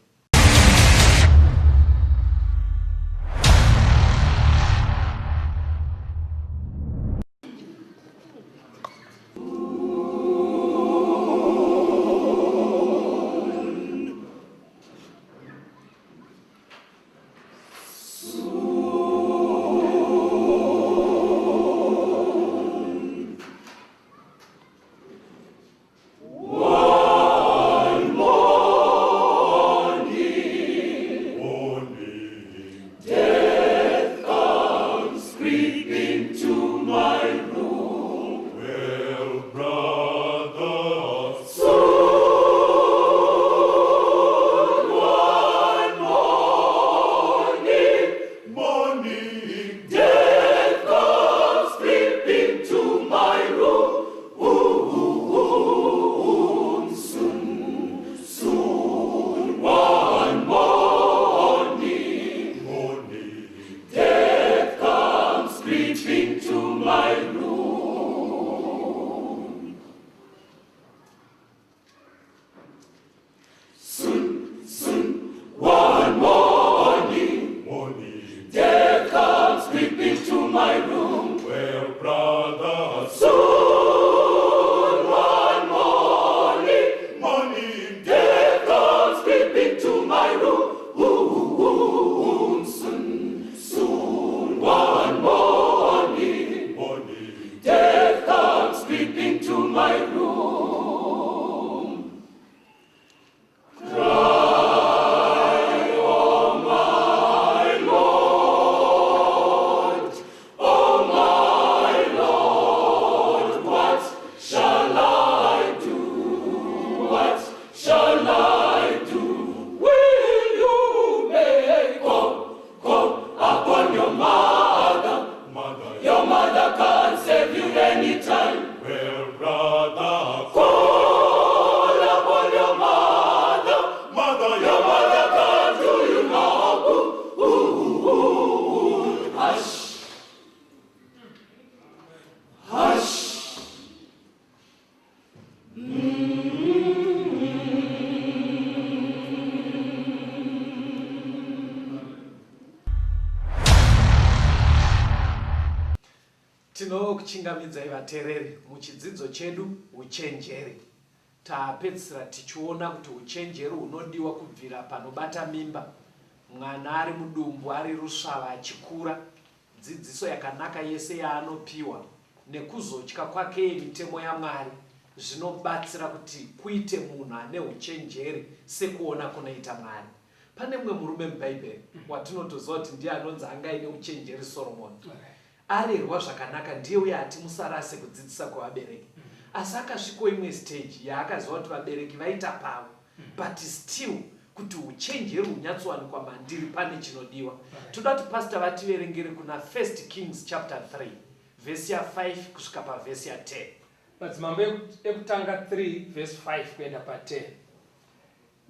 Speaker 3: Tinokuchingamidzai vatereri muchidzidzo chedu Uchenjeri. Tapedzisira tichiona kuti uchenjeri hunodiwa kubvira panobata mimba, mwana ari mudumbu ari rusvava achikura, dzidziso yakanaka yese yaanopiwa nekuzotya kwakeye mitemo yaMwari zvinobatsira kuti kuite munhu ane uchenjeri sekuona kunoita Mwari. Pane mumwe murume muBhaibheri watinotoziva kuti ndiye anonzi anga aine uchenjeri, Soromoni. Arerwa zvakanaka, ndiye uye ati musarase kudzidzisa kwevabereki. Asi akasvikawo imwe stage yaakaziva kuti vabereki vaita pavo, but still kuti uchenjeri hunyatsowanikwa mandiri pane chinodiwa. Toda kuti pastor vativerengere kuna First Kings chapter 3 vhesi ya5 kusvika pavhesi ya10.
Speaker 2: Madzimambo Ekutanga 3 vhesi 5 kuenda pa10.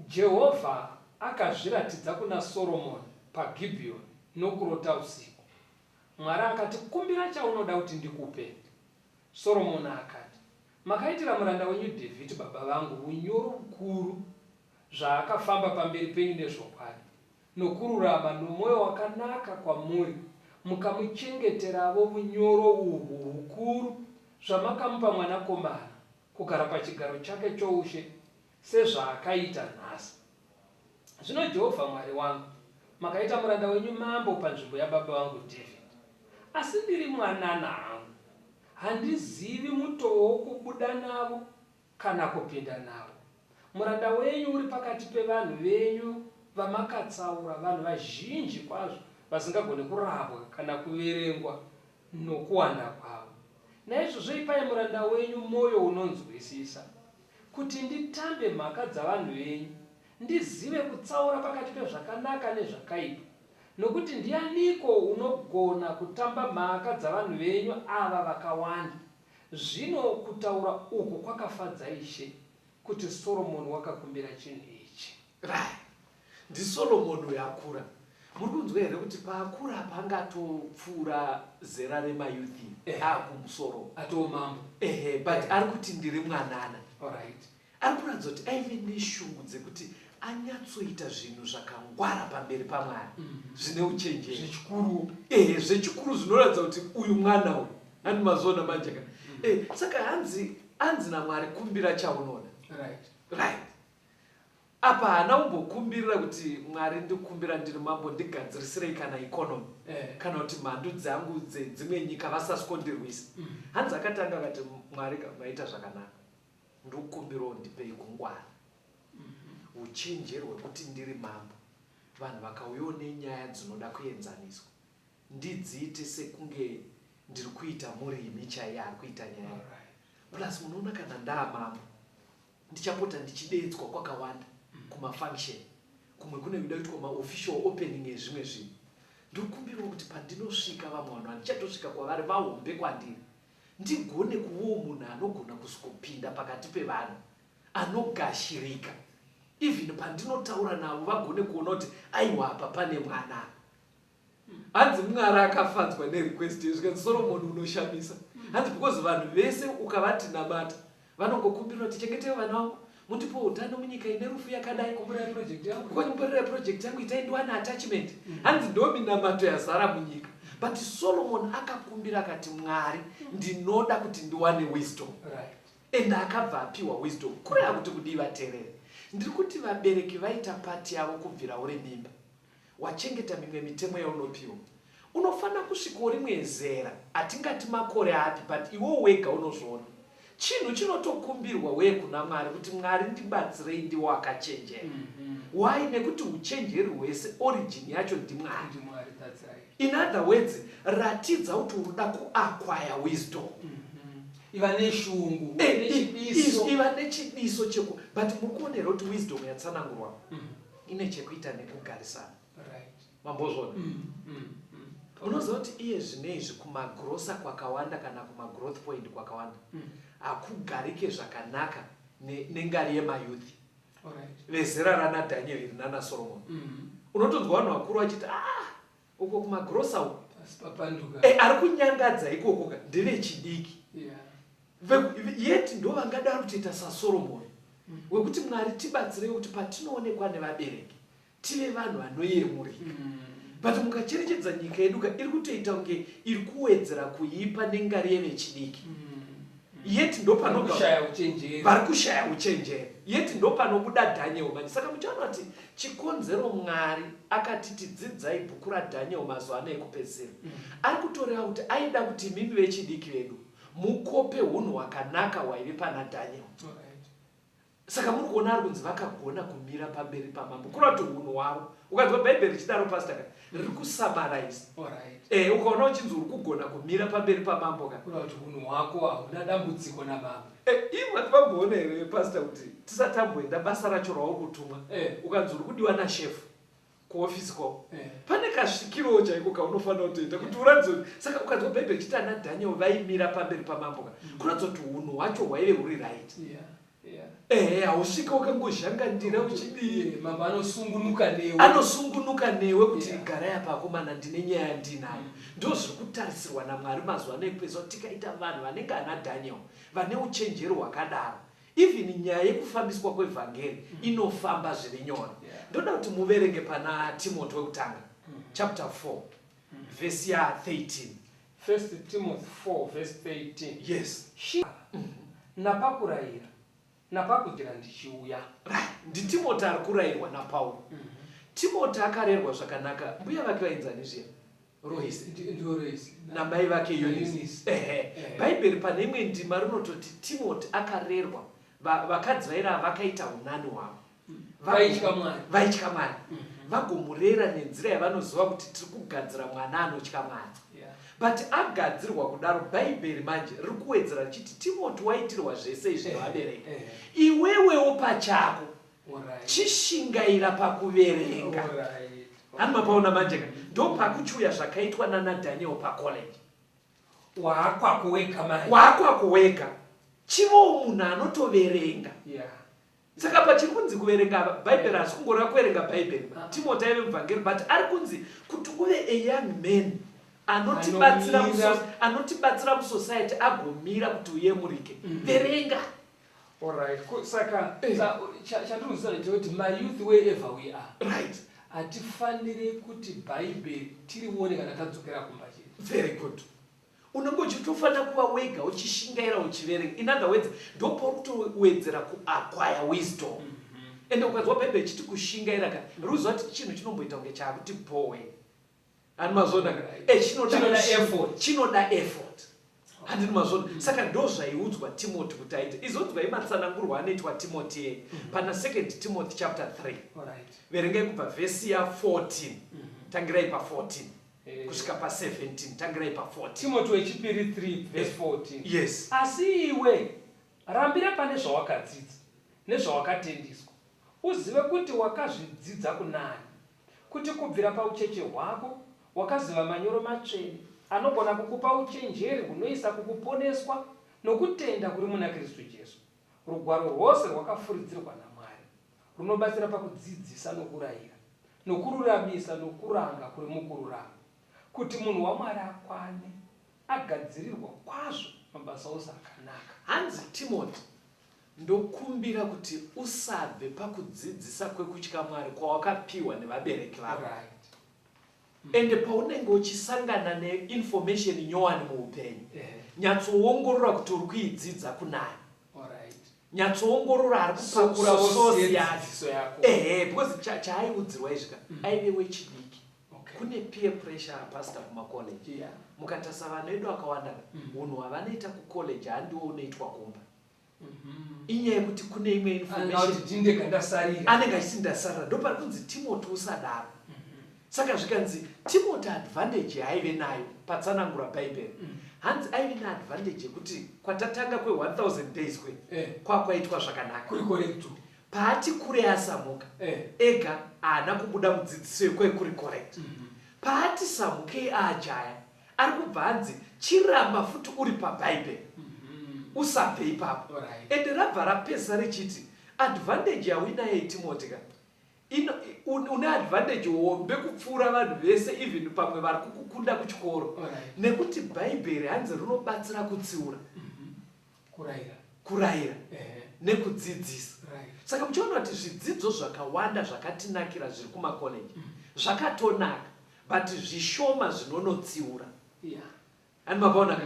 Speaker 2: Jehovha akazviratidza kuna Soromoni paGibhiyoni nokurota usiku. Mwari akati, Kumbira chaunoda kuti ndikupe. Soromoni akati, Makaitira muranda wenyu Dhavhidhi baba vangu unyoro ukuru, zvaakafamba pamberi penyu nezvokwadi, nokururama, nomwoyo wakanaka kwamuri, mukamuchengeteravo unyoro uhwu hukuru, zvamakamupa mwanakomana kugara pachigaro chake choushe sezvaakaita nhasi. Zvino Jehovha Mwari wangu, makaita muranda wenyu mambo panzvimbo yababa vangu Dhavhidhi. Asi ndiri mwanana hangu, handizivi mutoo wokubuda navo kana kupinda navo. Muranda wenyu uri pakati pevanhu venyu vamakatsaura, vanhu vazhinji kwazvo vasingagoni kurapwa kana kuverengwa nokuwanda kwavo. Naizvozvo ipai muranda wenyu mwoyo unonzwisisa, kuti nditambe mhaka dzavanhu venyu, ndizive kutsaura pakati pezvakanaka nezvakaipa. Nokuti ndianiko unogona kutamba mhaka dzavanhu venyu ava vakawanda? Zvino kutaura uku kwakafadza Ishe, kuti Soromoni wakakumbira chinhu ichi.
Speaker 3: Right. NdiSolomoni uyo akura. Muri kunzwa here kuti paakura apa anga atopfuura zera remayouth akumusoro.
Speaker 2: Atoo mambo.
Speaker 3: Ehe, but ari kuti ndiri mwanana.
Speaker 2: Alright.
Speaker 3: Ari kuratidza kuti aive neshungu dzekuti anyatsoita zvinhu zvakangwara pamberi paMwari zvine uchenjeri.
Speaker 2: Zvechikuru.
Speaker 3: Ehe, zvechikuru zvinoratidza kuti uyu mwana uyu. Handi mazviona manje ka. Eh, saka hanzi hanzi naMwari kumbira chaunoda.
Speaker 2: Right.
Speaker 3: Right. Apa haana kumbokumbirira kuti Mwari ndikumbira ndiri mambo ndigadzirisirei kana economy
Speaker 2: Eh.
Speaker 3: kana kuti mhandu dzangu dzedzimwe nyika vasaskondirwisa. Hanzi akatanga akati Mwari ka maita zvakanaka. Ndokumbirawo ndipei kungwara. Uchenjeri hwekuti ndiri mambo. Vanhu vakauyawo nenyaya dzinoda kuenzaniswa. Ndidziite sekunge ndiri kuita murimi chaiye ari kuita nyaya.
Speaker 2: Alright.
Speaker 3: Plus munoona kana ndaamambo ndichapota ndichideedzwa kwakawanda kumafunction kumwe kune kuda kuitwa maofficial opening ezvimwe zvinhu. Ndokumbirawo kuti pandinosvika vamwe vanhu handichatosvika kwavari vahombe kwandiri ndigone kuvawo munhu anogona kusvikopinda pakati pevanhu anogashirika even pandinotaura navo vagone kuona kuti aiwa apa pane mwana. Hanzi Mwari akafadzwa nerequest iyo zvikanzi Solomon unoshamisa. Hanzi because vanhu vese ukavati namata vanongokumbira kuti chengetei vana vangu mundipe utano munyika ine rufu yakadai.
Speaker 2: Kumbirai project yangu.
Speaker 3: Kumbirai project yangu itai ndiwane attachment. Hanzi ndo minamato yazara munyika. But Solomon akakumbira akati Mwari ndinoda kuti ndiwane wisdom.
Speaker 2: Right.
Speaker 3: And akabva apiwa wisdom. Kureva kuti kudii vatereri? Ndiri kuti vabereki vaita part yavo kubvira uri mimba. Wachengeta mimwe mitemo yaunopiwa. Unofanira kusvikawo rimwe zera, hatingati makore api but iwewo wega unozviona. Chinhu chinotokumbirwa wee kuna Mwari kuti Mwari ndibatsirei ndiwo akachenjera. Why? Nekuti uchenjeri hwese origin yacho ndiMwari.
Speaker 2: NdiMwari, that's right.
Speaker 3: In other words, ratidza kuti unoda kuacquire wisdom.
Speaker 2: Iva neshungu, nechidiso.
Speaker 3: Iva nechidiso cheku but muri kuona here kuti wisdom yatsanangurwa ine chekuita nekugarisana.
Speaker 2: Right.
Speaker 3: Mambozviona? Unoziva kuti iye zvinezvi kumagrosa kwakawanda kana kumagrowth point kwakawanda hakugarike zvakanaka nengari yemayouth.
Speaker 2: Alright.
Speaker 3: Vezera rana Daniel iri nana Solomon. Unotonzwa vanhu vakuru vachiti ah uko kumagrosa uko.
Speaker 2: Asi papanduka.
Speaker 3: Ari kunyangadza ikoko ka ndevechidiki.
Speaker 2: Yeah.
Speaker 3: Yet ndo vangadaro kutoita saSolomon. Wekuti Mwari tibatsirei kuti patinoonekwa nevabereki tive vanhu vanoyemurika. But mukacherechedza nyika yedu ka iri kutoita kunge iri kuwedzera kuipa nengari yevechidiki. Yet ndo panobva
Speaker 2: Kushaya uchenjeri.
Speaker 3: vari kushaya uchenjeri. Yet ndo panobuda Daniel manje. Saka muchaona kuti chikonzero Mwari akatiti dzidzai bhuku raDaniel mazuva ano ekupedzisira. Ari kutoreva kuti aida kuti imimi vechidiki vedu mukope hunhu hwakanaka hwaive pana Daniel.
Speaker 2: Alright.
Speaker 3: Saka muri kuona ari kunzi vakagona kumira pamberi pamambo, kureva kuti hunhu hwavo. Ukanzwa Bhaibheri richidaro, pastor ka, riri kusummarize. Eh, ukaona uchinzi uri kugona kumira pamberi pamambo ka,
Speaker 2: kureva kuti hunhu hwako hauna dambudziko namambo.
Speaker 3: Eh, imwe vamboona here, pastor, kuti tisati tamboenda basa racho rauri kutumwa, ukanzi uri kudiwa nashefu kuofisi kwavo, pane kasvikirowo chaiko kaunofanira kutoita kuti uratidze kuti. Saka ukanzwa Bhaibheri richiti ana Daniel vaimira pamberi pamambo ka, kuratidza kuti hunhu hwacho hwaive huri right. Ehe, hausvike wakangozhangandira uchidii.
Speaker 2: Mambo anosungunuka newe.
Speaker 3: Anosungunuka newe kuti garai apa akomana, ndine nyaya yandinayo. Ndo zviri kutarisirwa naMwari mazuva ano ekupedzwa. Tikaita vanhu vanenge ana Daniel vane uchenjeri hwakadaro, even nyaya yekufambiswa kwevhangeri inofamba zviri nyore. Ndoda kuti muverenge pana Timothy wekutanga chapter 4 vhesi ya13.
Speaker 4: First Timothy 4 verse 13.
Speaker 3: Yes.
Speaker 4: Napakurayira napakugira ndichiuya.
Speaker 3: Right, ndiTimoti ari kurayirwa naPauro. Timoti akarerwa zvakanaka. Mbuya vake vainzani zviya? Roisi.
Speaker 2: NdiRoisi.
Speaker 3: Namai vake Eunice.
Speaker 2: Eunice.
Speaker 3: Ehe. Bhaibheri pane imwe ndima rinototi Timoti akarerwa, vakadzi vairava vakaita unani hwavo.
Speaker 2: Vaitya Mwari.
Speaker 3: Vaitya Mwari, vagomurera nenzira yavanoziva kuti tiri kugadzira mwana anotya Mwari. But agadzirwa kudaro, Bhaibheri manje riri kuwedzera richiti, Timoti, waitirwa zvese izvi nevabereki, iwewewo pachako chishingaira pakuverenga. Hani mapaona manje ka, ndo pakuchiuya zvakaitwa nana Daniel pacollege.
Speaker 4: Waakwako wega manje.
Speaker 3: Waakwako wega, chivowo munhu anotoverenga. Saka pachiri kunzi kuverenga Bhaibheri, hasi kungoreva kuverenga Bhaibheri. Timoti aive muvhangeri, but ari kunzi kuti uve a young man anotibatsira
Speaker 2: Anomira.
Speaker 3: Anotibatsira musociety, agomira kuti uyemurike. Verenga.
Speaker 2: Alright. Saka chandinoziva ndechekuti mayouth, wherever we are, hatifaniri kuti Bhaibheri tirione kana tadzokera kumba chete.
Speaker 3: Very good. Unenge uchitofanira kuva wega uchishingaira uchiverenga. In other words, ndopauri kutowedzera kuacquire wisdom. Ende ukanzwa Bhaibheri ichiti kushingaira ka, ruziva kuti chinhu chinomboita kunge chaakuti bhowe. Hani mazvona ka? Chinoda
Speaker 2: Chinoda effort.
Speaker 3: Chinoda effort, handini mazvona? Saka ndo zvaiudzwa Timoti kuti aite. Izonzwai matsanangurwa anoitwa Timoti ye pana Second Timothy chapter 3. Verengai kubva vhesi ya14, tangirai pa14 kusvika pa17, tangirai pa14.
Speaker 4: Timoti wechipiri 3 verse 14.
Speaker 3: Yes.
Speaker 4: Asi iwe, rambira pane zvawakadzidza nezvawakatendiswa, uzive kuti wakazvidzidza kunani, kuti kubvira paucheche hwako wakaziva manyoro matsvene, anogona kukupa uchenjeri hunoisa kukuponeswa nokutenda kuri muna Kristu Jesu. Rugwaro rwose rwakafuridzirwa naMwari, runobatsira pakudzidzisa nokurayira, nokururamisa nokuranga kuri mukururama, kuti munhu waMwari akwane, agadzirirwa kwazvo mabasa ose akanaka.
Speaker 3: Hanzi, Timoti, ndokumbira kuti usabve pakudzidzisa kwekutya Mwari kwawakapiwa nevabereki vako. Ende paunenge uchisangana neinformation nyowani muupenyu, nyatsoongorora kuti uri kuidzidza kunani. Nyatsoongorora ari kupakura source yacho.
Speaker 2: Yedzidziso yako.
Speaker 3: Ehe, because chaaiudzirwa izvi ka, aive wechidiki. Kune peer pressure, pastor, kumacollege. Mukatarisa vanhu vedu akawanda ka, unhu hwavanoita kucollege handiwo unoitwa kumba. Inyaya yekuti kune imwe information.
Speaker 2: Anenge kuti ndega ndasarira.
Speaker 3: Anenge achiti ndasarira. Ndo pari kunzi, Timoti, usadaro. Saka zvikanzi Timoti, advantage yaaive nayo patsanangura Bhaibheri, hanzi aive neadvantage yekuti kwatatanga kwe1000 days kwe kwakwaitwa zvakanaka.
Speaker 2: Kuri correct.
Speaker 3: Paati kure asamuka ega, haana kubuda mudzidziso yekwekuri correct. Paati samukei aajaya, ari kubva anzi chiramba futi uri paBhaibheri, usabve ipapo. Ende rabva rapesa richiti advantage yauinayo Timoti ka, une advantage hombe kupfuura vanhu vese, even pamwe vari kukukunda kuchikoro, nekuti Bhaibheri hanzi rinobatsira kutsiura,
Speaker 2: Kurayira.
Speaker 3: Kurayira nekudzidzisa. Saka muchiona kuti zvidzidzo zvakawanda zvakatinakira zviri kumakoleji zvakatonaka, but zvishoma zvinonotsiura. Ani mapaona ka?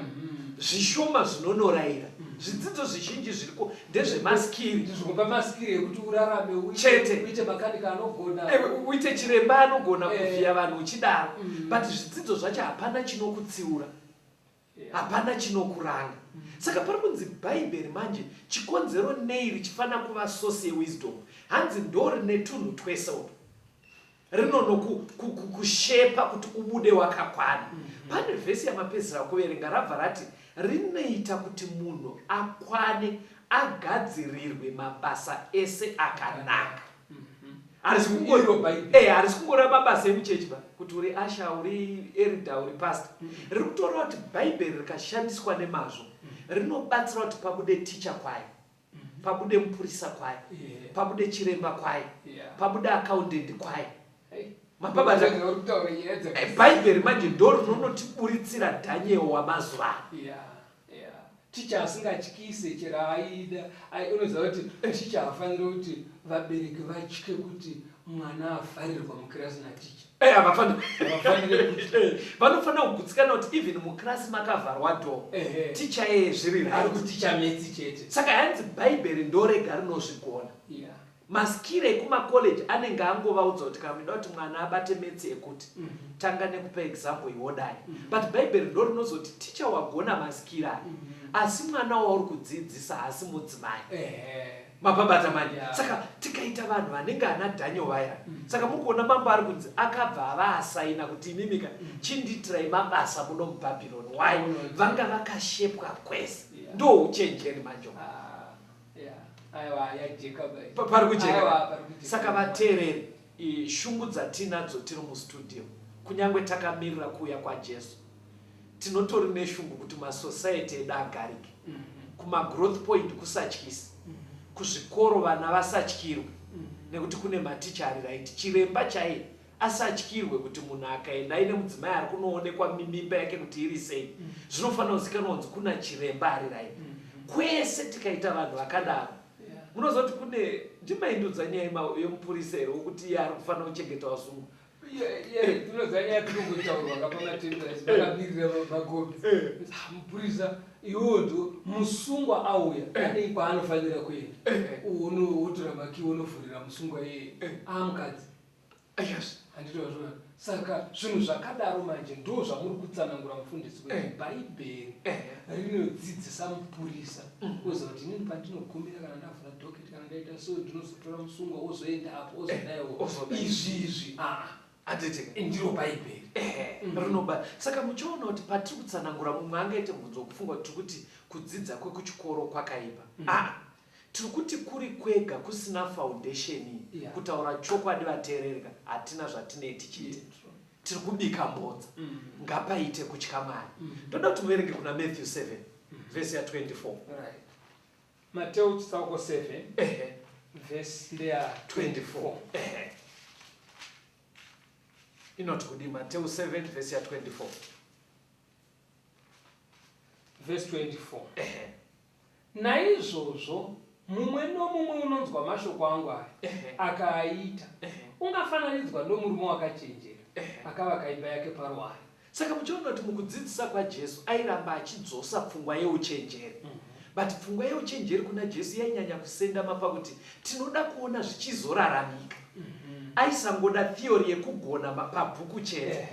Speaker 3: Zvishoma zvinonorayira. Zvidzidzo zvizhinji zviriko ndezvemaskiri.
Speaker 2: Ndizvokupa maskiri ekuti urarame,
Speaker 3: Chete.
Speaker 2: uite makanika anogona.
Speaker 3: Uite chiremba anogona kuvhiya vanhu uchidaro, but zvidzidzo zvacho hapana chinokutsiura, hapana chinokuranga. Saka pari kunzi Bhaibheri manje chikonzero nei richifanira kuva source yewisdom, hanzi ndo rine tunhu twese utwu. Rinonokushepa kuti ubude wakakwana. Pane vhesi yamapedzisira kuverenga rabva rati rinoita kuti munhu akwane agadzirirwe mabasa ese akanaka. Harisi kungoreva mabasa emuchechi ba kuti uri asha, uri erida, uri pastor. Riri kutoreva kuti Bhaibheri rikashandiswa nemazvo rinobatsira kuti pabude ticha kwaye, pabude mupurisa kwaye, pabude chiremba kwaye, pabude accountant kwaye. Mapabata Bhaibheri manje ndo rinonotiburitsira Daniel wamazuva ano.
Speaker 2: Ticha asingatyise chero aida, unoziva kuti ticha haafaniri kuti vabereki vatye kuti mwana avharirwa mukirasi naticha.
Speaker 3: Havafanire kutya. Vanofanira kugutsikana kuti even mukirasi makavharwa door, ticha iyeye zviri right.
Speaker 2: Ari kuticha metsi chete.
Speaker 3: Saka hanzi Bhaibheri ndorega rinozvigona. Maskiri ekumacollege anenge angovaudza kuti kana muchida kuti mwana abate maths ekuti tanga nekupa example iwodai. But Bhaibheri ndo rinozoti teacher wagona maskiri aya asi mwana wauri kudzidzisa haasi mudzimai. Mapabata manje. Saka tikaita vanhu vanenge ana Daniel vaya. Saka muri kuona mambo ari kunzi akabva avaasaina kuti imimika chindiitirai mabasa muno muBhabhironi. Why? Vanga vakashepwa kwese. Ndo uchenjeri manje. Pari kujeka. Saka vateereri, shungu dzatinadzo tiri mustudio, kunyange takamirira kuuya kwaJesu, tinotori neshungu kuti masociety edu agarike. Kumagrowth point kusatyisi, kuzvikoro vana vasatyirwe nekuti kune maticha ari right. Chiremba chaiye asatyirwe kuti munhu akaenda aine mudzimai ari kunoonekwa mimba yake kuti iri sei, zvinofanira kuzikanwa kunzi kuna chiremba ari right. Kwese tikaita vanhu vakadaro, munoziva kuti kune ndimaindudza nyaya yemupurisa here wokuti iye ari kufanira kuchengeta vasungwa?
Speaker 2: Tinoziva nyaya tinongotaurwa kapamatendaaakamirira makombi. Mupurisa iwewo ndo musungwa auya ane kwaanofanira kuenda, wotora makiyi wonovhurira musungwa iyeye amukadzi. Handitozviona. Saka zvinhu zvakadaro manje ndo zvamuri kutsanangura mufundisi kuti Bhaibheri rinodzidzisa mupurisa kuziva kuti inini pandinogumira kana ndavhura docket kana ndaita so ndinozotora musungwa wozoenda apo ozodaiwo izvi izvi
Speaker 3: handiti
Speaker 2: ndiro Bhaibheri
Speaker 3: rinoba. Saka muchiona kuti patiri kutsanangura mumwe angaite mubvunzo wekufunga kuti tiri kuti kudzidza kwekuchikoro kwakaipa. Aa, tiri kuti kuri kwega kusina foundation. Kutaura chokwadi vateerereka, hatina zvatinee tichiita, tiri kubika mbodza. Ngapaite kutya Mwari. Ndoda kuti muverenge kuna Matthew 7 vhesi ya24.
Speaker 2: Right. Mateo chitsauko 7 vhesi ndeya
Speaker 3: 24. Inoti kudi Mateo 7 vhesi ya24?
Speaker 2: Vhesi 24. Naizvozvo mumwe nomumwe unonzwa mashoko angu aya akaaita ungafananidzwa nomurume wakachenjera akavaka imba yake paruware.
Speaker 3: Saka muchiona kuti mukudzidzisa kwaJesu airamba achidzosa pfungwa yeuchenjeri. But pfungwa yeuchenjeri kuna Jesu yainyanya kusendama pakuti tinoda kuona zvichizoraramika. Aisangoda theory yekugona pabhuku chete.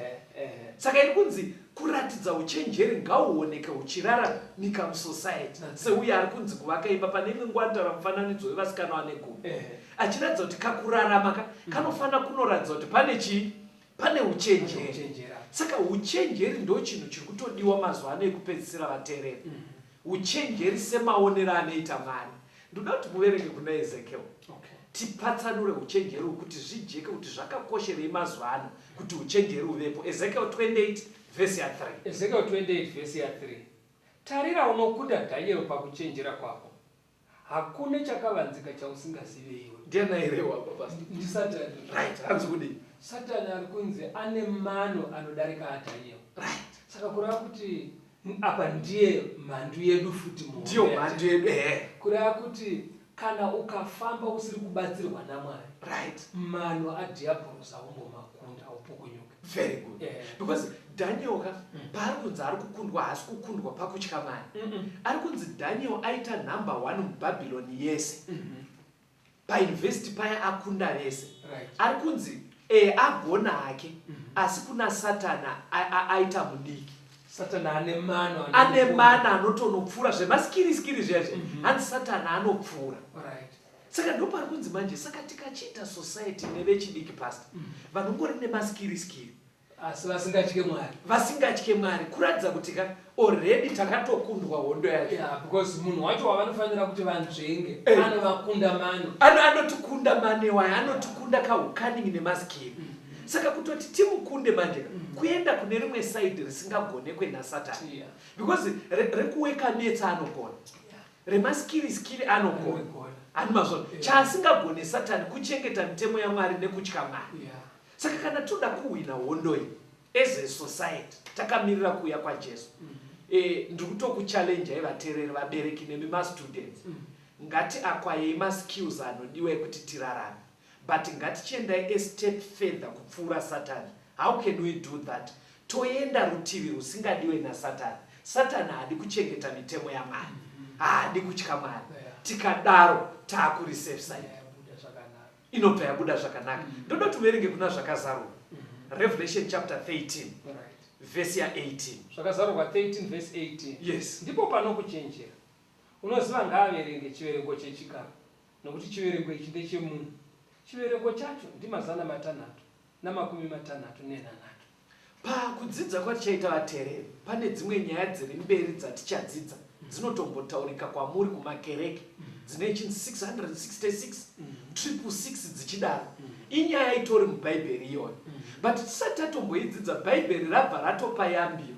Speaker 3: Saka iri kunzi kuratidza uchenjeri ngauoneke huchiraramika musociety. Seuye ari kunzi kuvaka imba pane imwe nguva anotaura mufananidzo wevasikana vane 10 achiratidza kuti kakurarama ka kanofanira kunoratidza kuti pane chii, pane uchenjeri. Saka uchenjeri ndo chinhu chiri kutodiwa mazuva ano ekupedzisira vateereri. Uchenjeri semaonero anoita Mwari. Ndoda kuti muverenge kuna Ezekiel. Tipatsanure uchenjeri hwekuti zvijeke kuti zvakakosherei mazuva ano kuti uchenjeri huvepo. Ezekiel 28 vhesi ya3.
Speaker 2: Ezekiel 28 vhesi ya3. Tarira unokunda Daniel pakuchenjera kwako. Hakune chakavanzika chausingazive iwe.
Speaker 3: Ndiani airewa apa, pastor?
Speaker 2: NdiSatani.
Speaker 3: Right, hanzi kudii?
Speaker 2: Satani ari kunzi ane mano anodarika aDaniel. Saka kureva kuti apa ndiye mhandu yedu futi muhombe.
Speaker 3: Ndiyo mhandu yedu, ehe.
Speaker 2: Kureva kuti kana ukafamba usiri kubatsirwa naMwari, mano adhiabhorosi aumbomakunda, aupukunyuki.
Speaker 3: Very good. Because Daniel ka paari kunzi ari kukundwa, haasi kukundwa pakutya Mwari. Ari kunzi Daniel aita number 1 muBhabhironi yese. Payunivhesiti paya akunda vese. Ari kunzi agona hake, asi kuna Satani aita mudiki.
Speaker 2: Satani ane mano
Speaker 3: ane mano anotonopfuura zvemaskiriskiri zviya zviya. Hanzi Satani anopfuura. Saka ndopari kunzi manje, saka tikachiita society nevechidiki, pastor, vanongori nemaskiriskiri
Speaker 2: asi vasingatye Mwari,
Speaker 3: vasingatye Mwari, kuratidza kuti ka already takatokundwa hondo yacho.
Speaker 2: Yeah, because munhu wacho wavanofanira kuti vanzvenge anovakunda mano.
Speaker 3: Anotikunda mano waya, anotikunda kaucunning nemaskiri. Saka kutoti timukunde manje ka, kuenda kune rimwe side risingagonekwe naSatani, because rekuweka netsa anogona, remaskiriskiri anogona.
Speaker 2: Anogona.
Speaker 3: Hani mazvona? Chaasingagone Satani kuchengeta mitemo yaMwari nekutya Mwari. Saka kana toda kuhwina hondo iyi as a society takamirira kuuya kwaJesu, ndiri kutokuchallenjai vateereri, vabereki nemi mastudents, ngati acquirei maskills anodiwa ekuti tirarame, but ngatichiendai a step further kupfuura Satani. How can we do that? Toenda rutivi rusingadiwe naSatani. Satani haadi kuchengeta mitemo yaMwari, haadi kutya Mwari. Tikadaro taakuri safe side.
Speaker 2: Yabuda zvakanaka.
Speaker 3: Inobva yabuda zvakanaka. Ndoda kuti uverenge kuna Zvakazarurwa, Revelation chapter 13, vhesi ya18.
Speaker 2: Zvakazarurwa 13 verse 18.
Speaker 3: Yes.
Speaker 2: Ndipo panokuchenjera. Unoziva ngaaverenge chiverengo chechikara, nokuti chiverengo ichi ndechemunhu. Chiverengo chacho ndi663.
Speaker 3: Pakudzidza kwatichaita, vateereri, pane dzimwe nyaya dziri mberi dzatichadzidza dzinotombotaurika kwamuri kumakereke dzine chinzi 666, 666 dzichidaro. Inyaya itori mubhaibheri iyoyo, but tisati tatomboidzidza, bhaibheri rabva ratopa yambiro.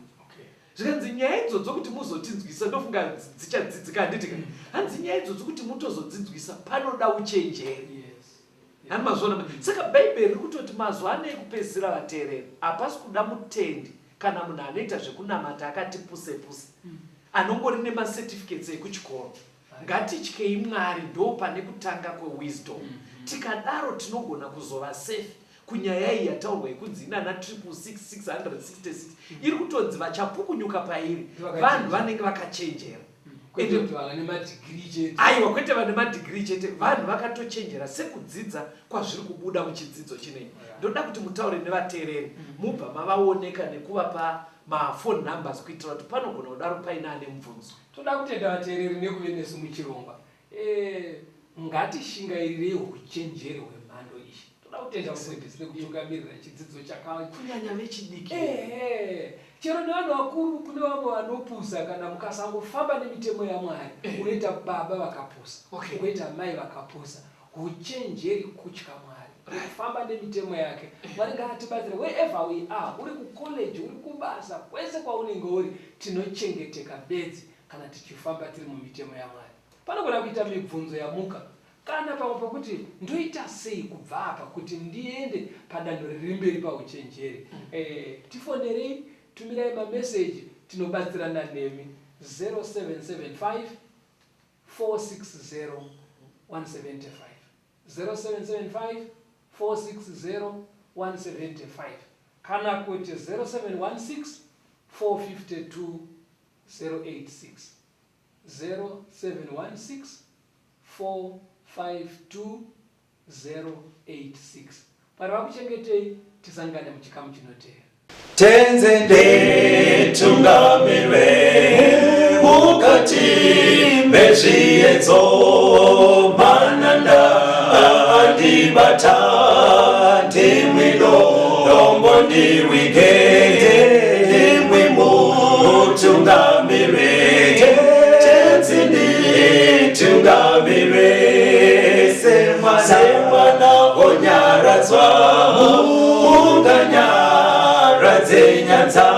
Speaker 3: Zvikanzi nyaya idzodzo kuti muzotinzwisa, ndofunga dzichadzidzika, handiti ka? Hanzi nyaya idzodzo kuti mutozodzidzwisa panoda uchenjeri. Hani mazviona? Saka bhaibheri riri kutoti mazuva ano ekupedzisira, vateereri, hapasi kuda mutendi kana munhu anoita zvekunamata akati puse puse, anongori nemacertificates ekuchikoro. Ngatityei Mwari, ndo pane kutanga kwewisdom. Tikadaro tinogona kuzova safe kunyaya iyi yataurwa yekunzi inana 666, 666 iri kutonzi vachapukunyuka pairi vanhu vanenge vakachenjera.
Speaker 2: Kwete kuti vane madhigiri chete.
Speaker 3: Aiwa, kwete vane madhigiri chete, vanhu vakatochenjera sekudzidza kwazviri kubuda muchidzidzo chinei. Ndoda kuti mutaure nevateereri, mubva mavaoneka nekuvapa mafone numbers kuitira kuti panogona kudaro paine ane mubvunzo.
Speaker 2: Toda kutenda vateereri nekuve nesu muchirongwa. Ngatishingairirei uchenjeri hwemhando iyi. Toda kutenda mufundisi nekutungamirira chidzidzo chaka
Speaker 3: Kunyanya vechidiki.
Speaker 2: Ehe, chero nevanhu vakuru, kune vamwe vanopusa. Kana mukasangofamba nemitemo yaMwari, unoita baba vakapusa, unoita mai vakapusa. Uchenjeri kutya Mwari, kufamba nemitemo yake. Mwari ngaatibatsire wherever we are, uri kucollege, uri kubasa, kwese kwaunenge uri, tinochengeteka bedzi kana tichifamba tiri mumitemo yaMwari. Panogona kuita mibvunzo yamuka kana pamwe pokuti ndoita sei kubva apa kuti ndiende padanho riri mberi pauchenjeri. Tifonerei, tumirai mameseji, tinobatsirana nemi. 0775 460 175, 0775 460 175, kana kuti 0716 452 086, 0716 452 086. Mwari vakuchengetei, tisangane muchikamu chinoteera.
Speaker 1: Tenzi nditungamire mukati mezviedzo, mananda andibata, ndimwi dombo ndiwige, ndimwi mutungamire. Tenzi nditungamire semwana onyaradzwa, munganyaradze nyanza,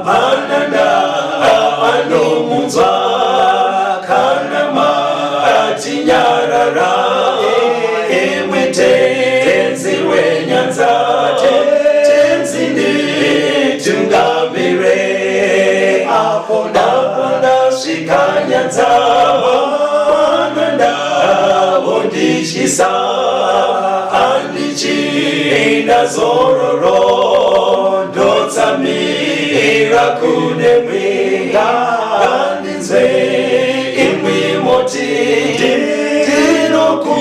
Speaker 1: mananda anomunzwa kana matinyarara. Imwe Tenzi wenyanza, Tenzi nditungamire apo ndasvika nyanza, mananda vondityisa, handichina zororo, ndotsamira kune mwenga. Ngandinzwe imwi moti ndinoku